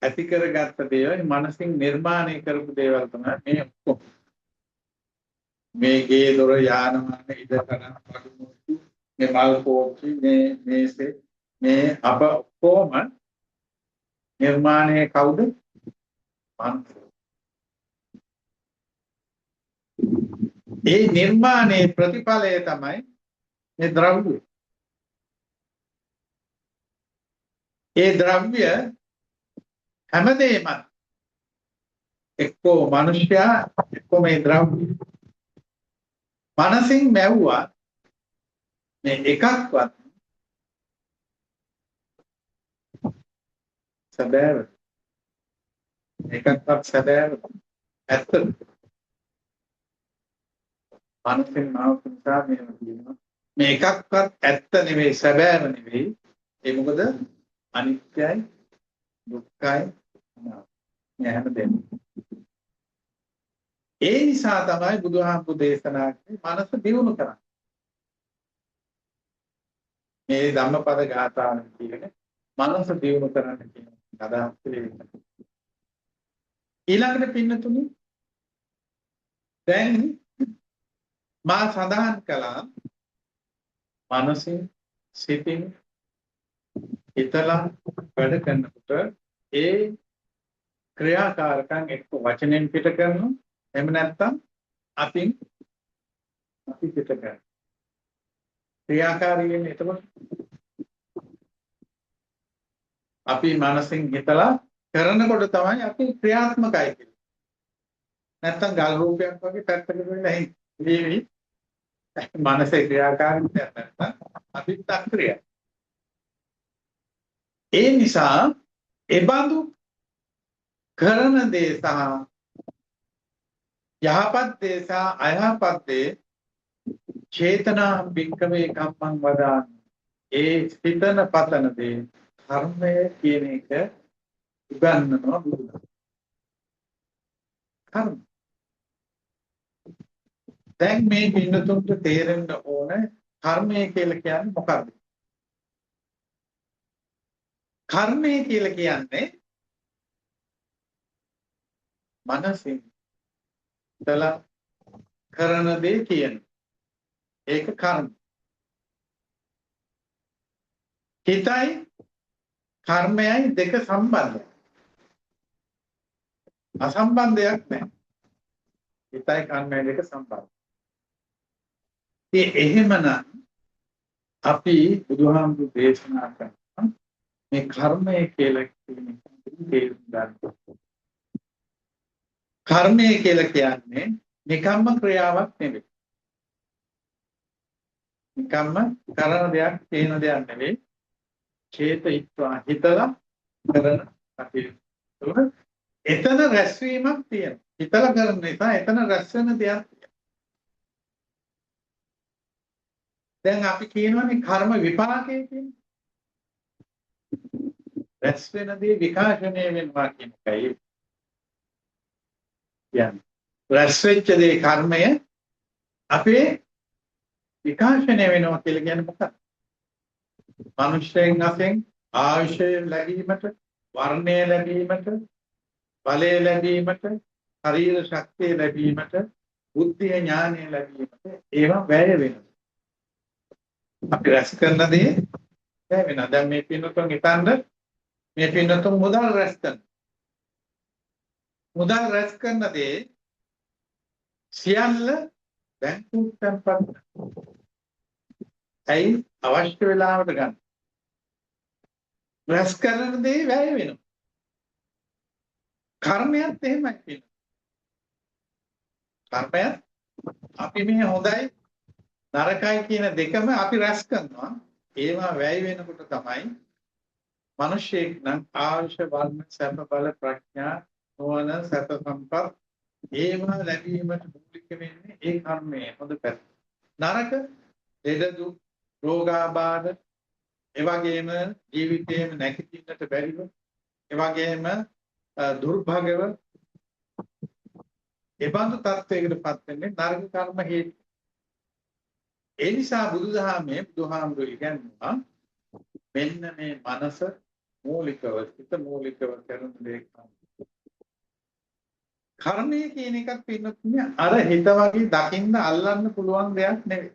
ඇති කරගත්ත දේවල්, මනසින් නිර්මාණය කරපු දේවල් තමයි මේ ඔක්කොම. මේ ගේ දොර යාන වාහන ඉඩ කඩම් බඩු මුට්ටු මේ මල් පෝච්චි මේ මේසේ මේ අප ඔක්කොම නිර්මාණය කවුද? මනස. ඒ නිර්මාණයේ ප්‍රතිඵලය තමයි මේ ද්‍රව්‍ය. ඒ ද්‍රව්‍ය හැමදේම එක්කෝ මනුෂ්‍යයා එක්කෝ මේ ද්‍රව්‍ය. මනසින් මැව්වා මේ එකක්වත් සැබෑව. එකක්වත් සැබෑව ඇත්තද? මනසින් මවපු නිසා මෙහෙම කියනවා. මේ එකක්වත් ඇත්ත නෙවෙයි, සැබෑව නෙවෙයි. ඒ මොකද අනිත්‍යයි, දුක්ඛයි, අනාත්මයි. මේ හැමදේම. ඒ නිසා තමයි බුදුහාමුදුරු දේශනා කළේ මනස දියුණු කරන්න. මේ ධම්මපද ගාථාවෙන් කියන්නේ මනස දියුණු කරන්න කියන අදහස් පිළිවෙල. ඊළඟට පින්නතුනි දැන් මා සඳහන් කළා මනසින් සිතින් හිතලා වැඩ කරනකොට ඒ ක්‍රියාකාරකම් එක්ක වචනෙන් පිට කරනවා, එහෙම නැත්නම් අතින් අපි පිට කරනවා. ක්‍රියාකාරී වෙන්නේ එතකොට අපි මනසින් හිතලා කරනකොට තමයි අපි ක්‍රියාත්මකයි කියන්නේ. නැත්නම් ගල් රූපයක් වගේ පැත්තකට වෙලා ඉන්නේ. මනසේ ක්‍රියාකාරීත්වයක් නැත්නම් අපිත් අක්‍රියයි. ඒ නිසා එබඳු කරන දේ සහ යහපත් දේ සහ අයහපත් දේ චේතනා භික්ඛවේ කම්මං වදාමි. ඒ සිතන පතන දේ කර්මය කියන එක උගන්වනවා බුදුදහම. කර්ම. දැන් මේ පින්නතුන්ට තේරෙන්න ඕන කර්මය කියලා කියන්නේ මොකක්ද? කර්මය කියලා කියන්නේ මනසින් හිතලා කරන දේ කියන. ඒක කර්ම. හිතයි කර්මයයි දෙක සම්බන්ධයි. අසම්බන්ධයක් නෑ. හිතයි කර්මයයි දෙක සම්බන්ධයි. ඉතින් එහෙමනම් අපි බුදුහාමුදුරු දේශනා කරන මේ කර්මය කියලා කියන එක තේරුම් ගන්න. කර්මය කියලා කියන්නේ නිකම්ම ක්‍රියාවක් නෙවෙයි. නිකම්ම කරන දෙයක් කියන දෙයක් නෙවෙයි. චේතිත්වා හිතලා කරන කටයුතු. එතන රැස්වීමක් තියෙනවා. හිතලා කරන නිසා එතන රැස් වෙන දෙයක් තියෙනවා. දැන් අපි කියනවානේ කර්ම විපාකය කියන්නේ. රැස් වෙන දේ විකාශනය වෙනවා කියන එකයි කියන්නේ. රැස් වෙච්ච දේ කර්මය අපේ විකාශනය වෙනවා කියලා කියන්නේ මොකක්ද? මනුෂ්‍යයන් වශයෙන් ආයුෂය ලැබීමට, වර්ණය ලැබීමට, බලය ලැබීමට, ශරීර ශක්තිය ලැබීමට, බුද්ධිය ඥානය ලැබීමට ඒවා වැය වෙනවා. අපි රැස් කරන දේ වැය වෙනවා. දැන් මේ පින්නතුන් හිතන්න, මේ පින්නතුන් මුදල් රැස් කරනවා. මුදල් රැස් කරන දේ සියල්ල බැංකුවට තැන්පත් කරනවා. ඇයි? අවශ්‍ය වෙලාවට ගන්න. රැස් කරන දේ වැය වෙනවා. කර්මයත් එහෙමයි කියනවා. කර්මය අපි මේ හොඳයි නරකයි කියන දෙකම අපි රැස් කරනවා. ඒවා වැය වෙනකොට තමයි මිනිසෙක් නම් ආයුෂ වර්ණ සැප බල ප්‍රඥා නුවණ සැප සම්පත් ඒවා ලැබීමට මූලික වෙන්නේ ඒ කර්මයේ හොඳ පැත්ත. නරක ලෙඩ දුක් රෝගාබාධ ඒ වගේම ජීවිතේම නැගිටින්නට බැරිව ඒ වගේම දුර්භගව ඒ බඳු තත්වයකට පත් වෙන්නේ නරක කර්ම හේතු. ඒ නිසා බුදුදහමේ බුදුහාමුදුරුවෝ ඉගැන්වුවා මෙන්න මේ මනස මූලිකව සිත මූලිකව කරන දේ කර්මය කියන එකත් පින්නතුනේ අර හිත වගේ දකින්න අල්ලන්න පුළුවන් දෙයක් නෙවෙයි.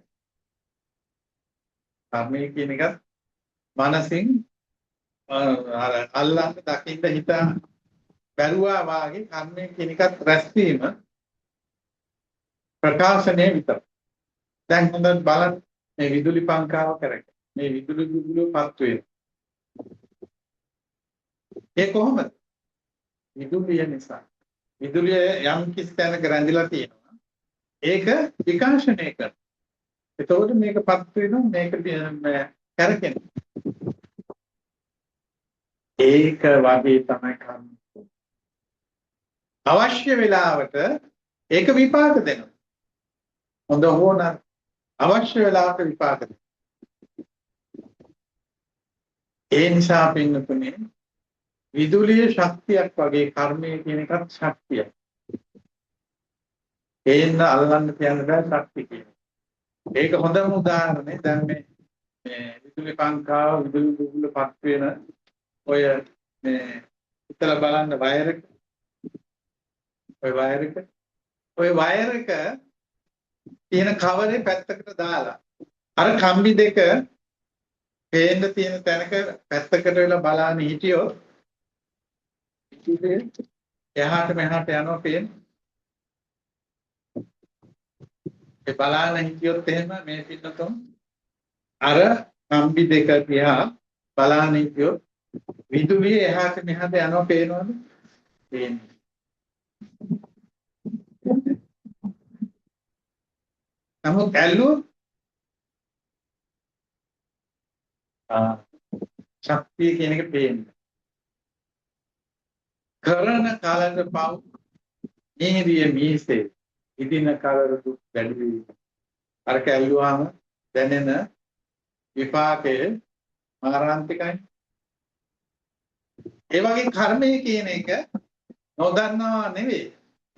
කර්මය කියන එකත් මනසින් අර අල්ලන්න දකින්න හිත බැලුවා වාගේ කර්මය කියන එකත් රැස්වීම ප්‍රකාශනය විතරයි. දැන් හොඳට බලන්න මේ විදුලි පංකාව කරගෙන මේ විදුලි බුබුලු පත් වෙනවා. ඒ කොහොමද? විදුලිය නිසා. විදුලිය යම් කිසි තැනක රැඳිලා තියෙනවා. ඒක විකාශනය කරනවා. එතකොට මේක පත් වෙනවා මේක කරකිනවා. ඒක වගේ තමයි කර්ම. අවශ්‍ය වෙලාවට ඒක විපාක දෙනවා. හොඳ හෝ නරක අවශ්‍ය වෙලාවට විපාක දෙනවා. ඒ නිසා පින්නතුනේ විදුලිය ශක්තියක් වගේ කර්මය කියන එකත් ශක්තියක්. ඒන්න අල්ලන්න තියන්න බෑ ශක්තිය කියන. ඒක හොඳම උදාහරණේ දැන් මේ මේ විදුලි පංකාව විදුලි බුබුල පත් වෙන ඔය මේ හිතලා බලන්න වයර් එක ඔය වයර් එක ඔය වයර් එක තියෙන කවරේ පැත්තකට දාලා අර කම්බි දෙක පේන්න තියෙන තැනක පැත්තකට වෙලා බලාන හිටියොත් එහාට මෙහාට යනවා පේන. ඒ බලාන හිටියොත් එහෙම මේ පින්නතුන් අර කම්බි දෙක දිහා බලාන හිටියොත් විදුලිය එහාට මෙහාට යනවා පේනවද? පේන්නේ. නමුත් ඇල්ලුවොත් ශක්තිය කියන එක පේන්නේ. කරන කලක පව් නීරිය මීසේ ඉදින කලර දුක් වැඩි වීම. අර කැල්ලුවාම දැනෙන විපාකය මාරාන්තිකයි. ඒ වගේ කර්මය කියන එක නොදන්නවා නෙවෙයි,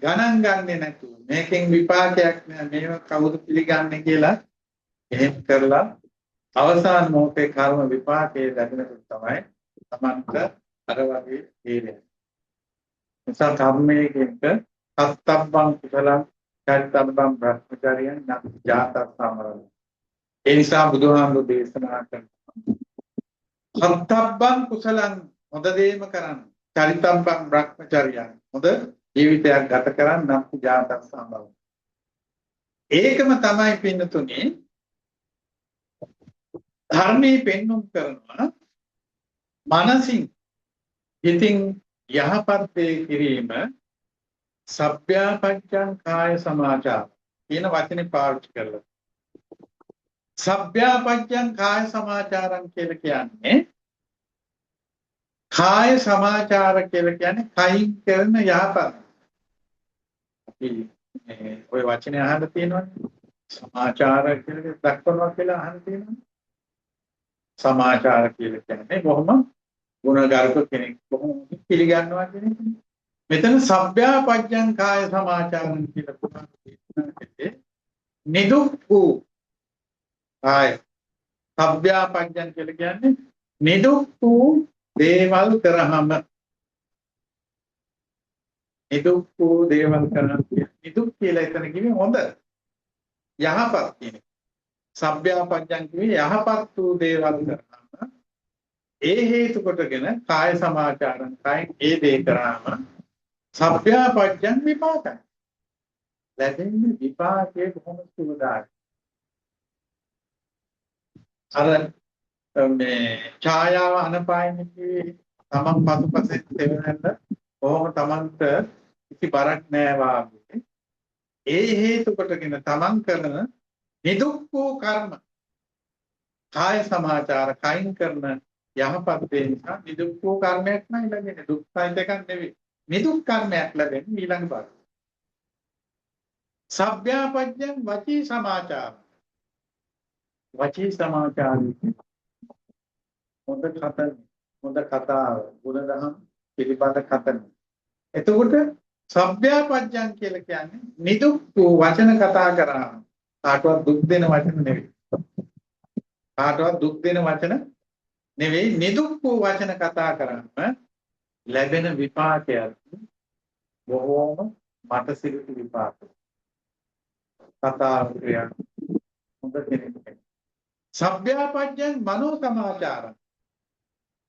ගණන් ගන්නෙ නැතුව මේකෙන් විපාකයක් නෑ මේව කවුද පිළිගන්නේ කියලා එහෙම කරලා අවසාන මොහොතේ කර්ම විපාකයේ ලැබෙනකොට තමයි තමන්ට අර වගේ තේරෙන්නේ. නිසා කර්මය කියන එක කත්තබ්බං කුසලං චරිතබ්බං බ්‍රහ්මචර්යං නත්ති ජාතස්සමරණ. ඒ නිසා බුදුහාමුදුරු දේශනා කරනවා කත්තබ්බං කුසලං හොඳ දේම කරන්න, චරිතබ්බං බ්‍රහ්මචර්යං හොඳ ජීවිතයක් ගත කරන්න, නත්ති ජාතස්සමරණ. ඒකම තමයි පින්නතුනේ ධර්මයේ පෙන්눔 කරනවා මනසින් හිතින් යහපත් දේ කිරීම සබ්භ්‍යාපච්ඡං කාය සමාචාර කියන වචනේ පාවිච්චි කරලා. සබ්භ්‍යාපච්ඡං කාය සමාචාරං කියලා කියන්නේ කාය සමාචාර කියලා කියන්නේ කයින් කරන යහපත්. අපි මේ ඔය වචනේ අහන්න තියෙනවනේ. සමාචාර කියලා දක්වනවා කියලා අහන්න තියෙනවනේ. සමාචාර කියලා කියන්නේ බොහොම ගුණගරුක කෙනෙක්, බොහොම පිළිගන්නවා කියන එක. මෙතන සබ්භ්‍යාපච්ඡං කාය සමාචාරං කියලා පුරාණ දේශනා කළේ නිදුක් වූ කාය. සබ්භ්‍යාපච්ඡං කියලා කියන්නේ නිදුක් වූ දේවල් කරාම, නිදුක් වූ දේවල් කරාම නිදුක් කියලා එතන කිව්වේ හොඳ යහපත් කියන එක. සබ්භ්‍යාපච්ඡං කිව්වේ යහපත් වූ දේවල් කරාම ඒ හේතු කොටගෙන කාය සමාචාරං කායෙන් ඒ දේ කරාම සබ්භ්‍යාපච්ඡං විපාකයි. ලැබෙන්නේ විපාකයේ බොහොම සුවදායි. අර මේ ඡායාව අනපායින් කිව්වේ තමන් පසුපසෙන් සෙවණැල්ල කොහොම තමන්ට කිසි බරක් නෑ වාගේ. ඒ හේතු කොටගෙන තමන් කරන නිදුක් වූ කර්ම කාය සමාචාර කයින් කරන යහපත් දේ නිසා නිදුක් වූ කර්මයක් නයි ලැබෙන්නේ. දුක් සහිත එකක් නෙවෙයි. නිදුක් කර්මයක් ලැබෙන්නේ ඊළඟ භවයේ. සබ්භ්‍යාපජ්ජං වචී සමාචාර. වචී සමාචාරය හොඳ කතන, හොඳ කතාව, ගුණදහම් පිළිබඳ කතන. එතකොට සබ්භ්‍යාපජ්ජං කියලා කියන්නේ නිදුක් වූ වචන කතා කරාම කාටවත් දුක් දෙන වචන නෙවෙයි. කාටවත් දුක් දෙන වචන නෙවෙයි, නිදුක් වූ වචන කතා කරාම ලැබෙන විපාකයක් බොහෝම මට සිරිත විපාක. කතා ක්‍රියා හොඳ කෙනෙක්. සබ්භ්‍යාපජ්ජං මනෝ සමාචාරං.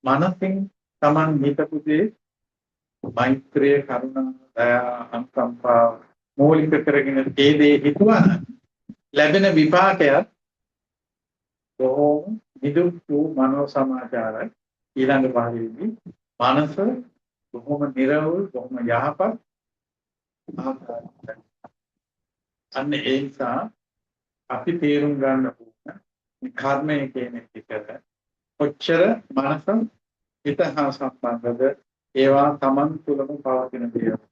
මනසින් තමන් හිතපු දේ මෛත්‍රිය, කරුණා, දයා, අනුකම්පා මූලික කරගෙන ඒ දේ හිතුවා නම් ලැබෙන විපාකයක් බොහෝම නිදුක් වූ මනෝ සමාචාරයි. ඊළඟ භාගයේදී මනස බොහොම නිරවුල්, බොහොම යහපත් ආකාරයට. අන්න ඒ නිසා අපි තේරුම් ගන්න ඕන මේ කර්මය කියන එක කොච්චර මනස හිත හා සම්බන්ධද, ඒවා තමන් තුළම පවතින දේවල්.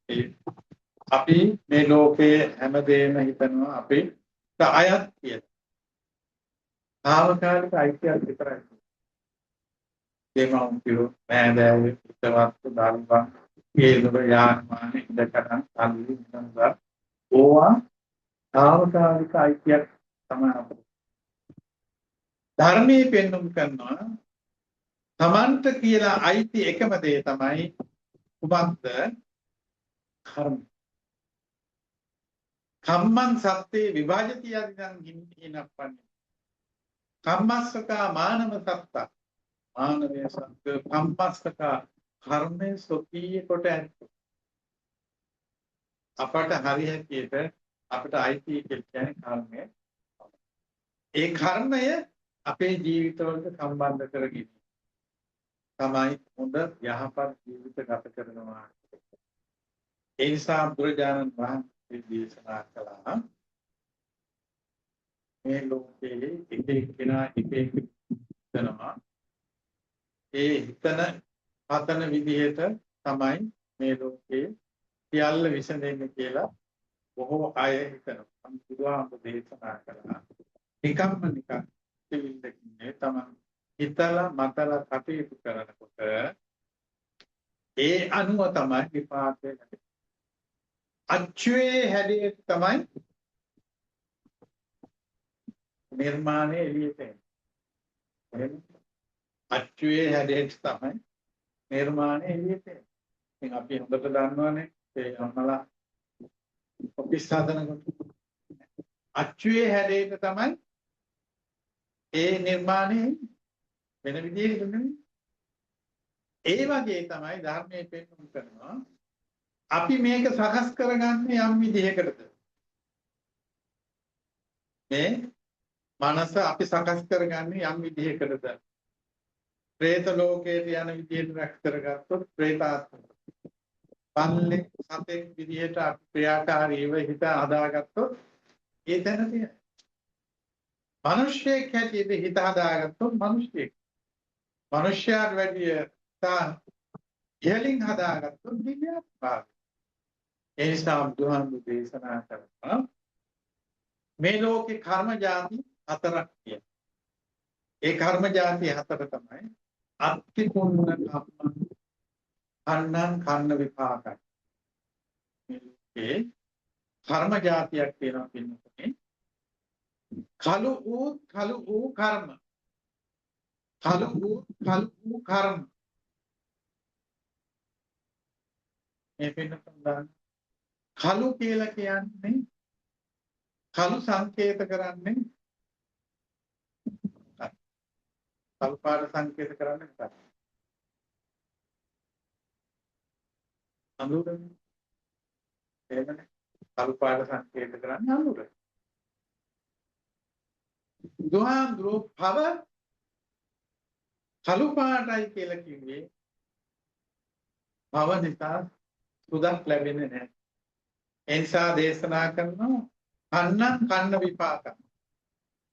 අපි මේ ලෝකයේ හැමදේම හිතනවා අපි අයත් කියලා. තාවකාලික අයිතියක් විතරයි. දෙමව්පියෝ, නෑදෑයෝ, හිතවත් දරුවන්, ගේදොර, යාන වාහන, ඉඩකඩම්, සල්ලි, මිල ඕවා තාවකාලික අයිතියක් තමයි අපිට. ධර්මයේ පෙන්눔 කරනවා තමන්ට කියලා අයිති එකම දේ තමයි කුමක්ද? කර්ම. කම්මං සත්තේ විභජති යදිදං හිනප්පන්නේ. කම්මස්සකා මානව සත්තා. මානවය සත්‍ය කම්මස්සකා කර්මයේ සොකීය කොට ඇත. අපට හරි හැටියට අපට අයිති කියලා කියන්නේ කර්මය. ඒ කර්මය අපේ ජීවිතවලට සම්බන්ධ කරගෙන තමයි හොඳ යහපත් ජීවිත ගත කරනවා. ඒ නිසා බුදුරජාණන් වහන්සේ දේශනා කළා මේ ලෝකයේ එක එක්කෙනා එක එක හිතනවා. ඒ හිතන පතන විදිහට තමයි මේ ලෝකයේ සියල්ල විසඳෙන්නේ කියලා බොහෝ අය හිතනවා. බුදුහාමුදුරුවෝ දේශනා කළා නිකම්ම නිකන් සිවිල්ලකින් නේ තමන් හිතලා මතලා කටයුතු කරනකොට ඒ අනුව තමයි විපාකය ලැබෙන්නේ. අච්චුවේ හැඩයට තමයි නිර්මාණය එළියට එන්නේ. එහෙම අච්චුවේ හැඩයට තමයි නිර්මාණය එළියට එන්නේ. ඉතින් අපි හොඳට දන්නවනේ ඒ අම්මලා ඔෆිස් හදනකොට අච්චුවේ හැඩයට තමයි ඒ නිර්මාණය වෙන විදිහකට නෙමෙයි. ඒ වගේ තමයි ධර්මයේ පෙන්වන්න කරනවා. අපි මේක සකස් කරගන්නේ යම් විදිහකටද? මේ මනස අපි සකස් කරගන්නේ යම් විදිහකටද? ප්‍රේත ලෝකයට යන විදිහට රැස් කරගත්තොත් ප්‍රේතාත්ම. පල්ලේ සතෙක් විදිහට අපි ක්‍රියාකාරීව හිත හදාගත්තොත් ඒ තැන තියෙනවා. මිනිස්සෙක් හැටියට හිත හදාගත්තොත් මිනිස්සෙක්. මිනිස්යාට වැඩිය තා ඉහළින් හදාගත්තොත් දිව්‍යාත්මාව. ඒ නිසා බුදුහාමුදුරු දේශනා කරනවා මේ ලෝකේ කර්ම ජාති හතරක් තියෙනවා. ඒ කර්ම ජාති හතර තමයි අත්ති පුන්න කම්මං කන්නං කන්න විපාකයි. මේ ලෝකේ කර්ම ජාතියක් තියෙනවා පින්නතුනේ. කළු වූ කළු වූ කර්ම. කළු වූ කළු වූ කර්ම. මේ පින්නතුන් දන්න කළු කියලා කියන්නේ කළු සංකේත කරන්නේ කළු පාට සංකේත කරන්නේ මොකක්ද? අඳුරනේ. එහෙමනේ. කළු පාට සංකේත කරන්නේ අඳුර. බුදුහාමුදුරුවෝ භව කළු පාටයි කියලා කිව්වේ භව නිසා සුදක් ලැබෙන්නේ නැහැ. ඒ නිසා දේශනා කරනවා කන්නං කන්න විපාකං.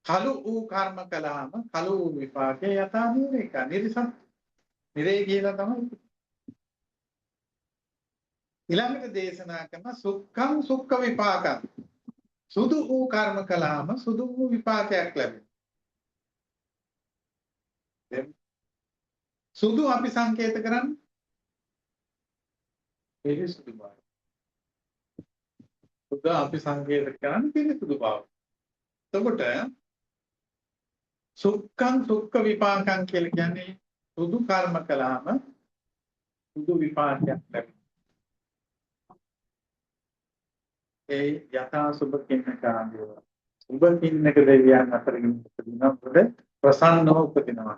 කලු වූ කර්ම කළාම කලු වූ විපාකේ යථා නිරේක නිරිසත් නිරේ කියලා තමයි. ඊළඟට දේශනා කරන සුක්ඛං සුක්ඛ විපාකං. සුදු වූ කර්ම කළාම සුදු වූ විපාකයක් ලැබෙනවා. සුදු අපි සංකේත කරන්නේ පිරිසුදු බව. සුදු අපි සංකේත කරන්නේ පිරිසුදු බව. එතකොට සුක්ඛං සුක්ඛ විපාකං කියලා කියන්නේ සුදු කර්ම කළාම සුදු විපාකයක් ලැබෙනවා. ඒ යථා සුභ කින්නකාදිව සුභ කින්නක දෙවියන් අතරින් උපදිනවා. මොකද ප්‍රසන්නව උපදිනවා.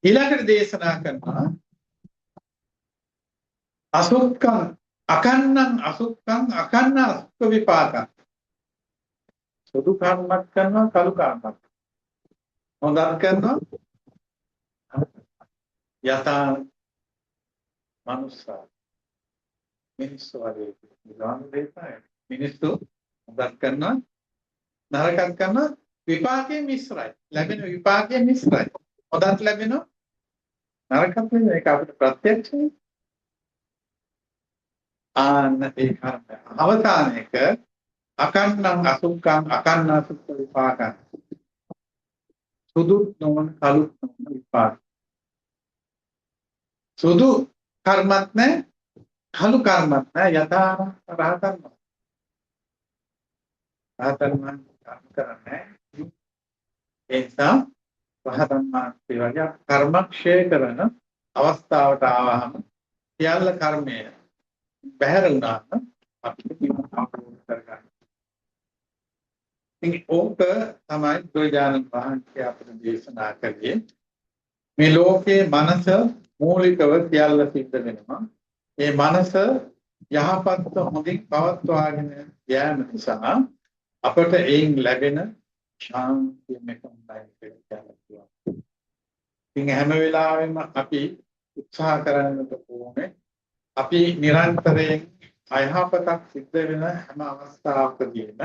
ඊළඟට දේශනා කරනවා අසුක්ඛං අකන්නං අසුක්ඛං අකන්න අසුක්ඛ විපාකං. සුදු කර්මයක් කරනවා කළු කර්මයක්. හොඳක් කරනවා යථා මනුස්සා මිනිස්සු වගේ විලාන දේශනාය. මිනිස්සු හොඳක් කරනවා නරකක් කරනවා විපාකයේ මිශ්‍රයි. ලැබෙන විපාකයේ මිශ්‍රයි. හොඳක් ලැබෙනවා නරකක් ලැබෙනවා. ඒක අපිට ප්‍රත්‍යක්ෂයි. ආන්න ඒ කර්මය. අවසාන එක අකන්නං අසුක්ඛං අකන්න අසුක්ඛ විපාකං. සුදු නොවන කළු නොවන විපාක. සුදු කර්මත් නැහැ කළු කර්මත් නැහැ යථා රහතන් වහන්සේ. රහතන් වහන්සේ කර්ම කරන්නේ ඒ නිසා රහතන් වහන්සේ වගේ කර්මක්ෂය කරන අවස්ථාවට ආවහම සියල්ල කර්මය බැහැර වුණාම අපිට නිවන අවබෝධ කරගන්න. ඉතින් ඕක තමයි බුදුරජාණන් වහන්සේ අපිට දේශනා කළේ. මේ ලෝකයේ මනස මූලිකව සියල්ල සිද්ධ වෙනවා. මේ මනස යහපත්ව හොඳින් පවත්වාගෙන යෑම නිසා අපට එයින් ලැබෙන ශාන්තිය මෙතනයි කියලා කියනවා. ඉතින් හැම වෙලාවෙම අපි උත්සාහ කරන්නට ඕනේ අපි නිරන්තරයෙන් අයහපතක් සිද්ධ වෙන හැම අවස්ථාවකදීම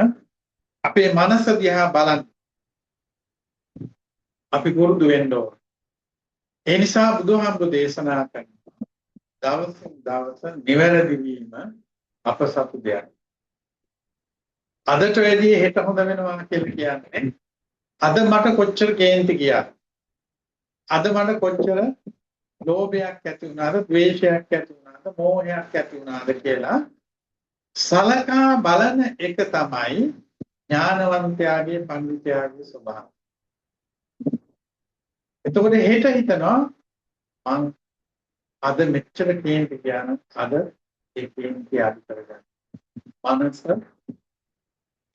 අපේ මනස දිහා බලන්න අපි පුරුදු වෙන්න ඕන. ඒ නිසා බුදුහාමුදුරු දේශනා කරනවා දවසින් දවස නිවැරදි වීම අප සතු දෙයක්. අදට වැඩිය හෙට හොඳ වෙනවා කියලා කියන්නේ අද මට කොච්චර කේන්ති ගියාද, අද මට කොච්චර ලෝභයක් ඇති වුණාද, ද්වේෂයක් ඇති වුණාද, මෝහයක් ඇති වුණාද කියලා සලකා බලන එක තමයි ඥානවන්තයාගේ පඬිතයාගේ ස්වභාවය. එතකොට හෙට හිතනවා මං අද මෙච්චර කේන්ති ගියා නම් අද ඒ කේන්ති අඩු කරගන්න. මනස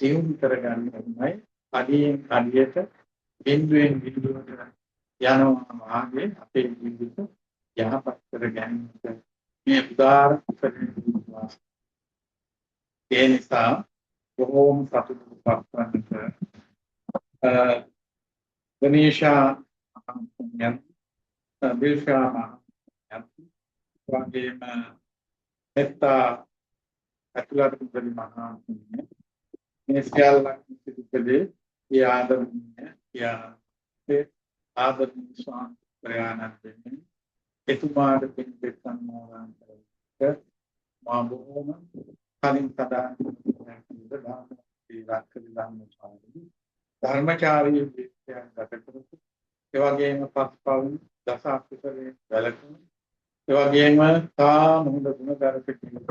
දියුණු කරගන්න ඕනයි. අඩියෙන් අඩියට බිඳුවෙන් බිඳුවට යනවා වාගේ අපේ ජීවිත යහපත් කර ගැනීමට මේ උදාාර කුසලයේ ඒ නිසා බොහෝම සතුටු පත්වන්නට ගණේෂා මහත්මයන් දිල්ෂා මහත්මයන් වගේම මෙත්තා ඇතුළත් මුදලි මහත්මිය මේ සියල්ලක් සිදු කළේ ඒ ආදරණීය ඒ ආදරණීය ස්වාමීන් ප්‍රයාණන් එතුමාට පින් දෙත් සම්මාන කරගන්න මා බොහෝම කලින් සදාන් ධර්මචාරී ජීවිතයක් ගත කරපු ඒ වගේම පස්පව් දස අකුසලයෙන් වැළකීම ඒ වගේම තාම හොඳ ගුණධර්ම කෙනෙක්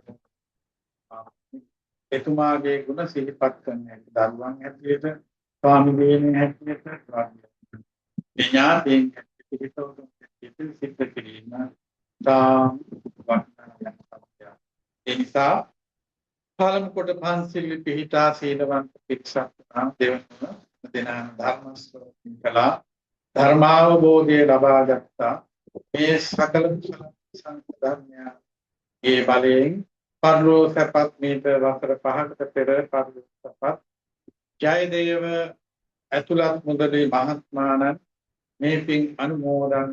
එතුමාගේ ගුණ සිහිපත් කරන එක දරුවන් හැටියට ස්වාමි දෙවියන් හැටියට ඥාතීන් හැටියට සිද්ධ කිරීම තාම වටිනා දෙයක්. ඒ නිසා පළමු කොට පන්සිල් පිහිටා සීලවන්ත පිරිසක් වුණා. දෙවනුව දෙනාම ධර්ම ශ්‍රවණය කළා. ධර්මාවබෝධය ලබා ගත්තා. මේ සකල කුසල සංඝ ධර්මයන්ගේ බලයෙන් පරලෝ සැපත් මීට වසර 5කට පෙර පරලෝ සැපත් ජයදේව ඇතුළත් මුදලි මහත්මාණන් මේ පින් අනුමෝදන්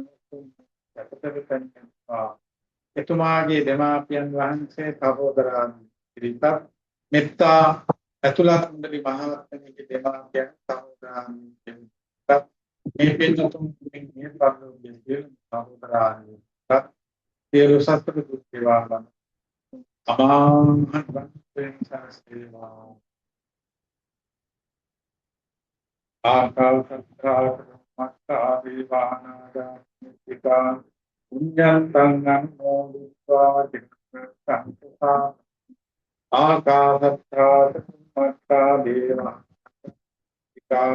සැපතට පැමිණෙනවා. එතුමාගේ දෙමාපියන් වහන්සේ සහෝදරයන් පිරිසත්, මෙත්තා ඇතුළත් මුදලි මහත්මයාගේ දෙමාපියන් සහෝදරයන් පිරිසත්, මේ පින්තුන් මේ පරලෝකයේ සියලු සහෝදරයන් පිරිසත්, සියලු සත්ත්ව දුක් වේවා අමා මහ නිවන් සැනසේවා. ආකාශත්තා මත්තා දේවානාගා මිත්‍තිකා පුඤ්ඤන්තං අනුමෝදිत्वा චිත්තං ආකාශත්තා මත්තා දේවානාගා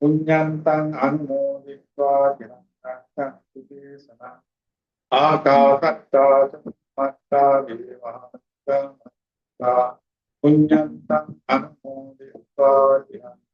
පුඤ්ඤන්තං අනුමෝදිत्वा චිත්තං දේශනා ආකාශත්තා මත්තා දේවානාගා පුඤ්ඤන්තං අනුමෝදිत्वा චිත්තං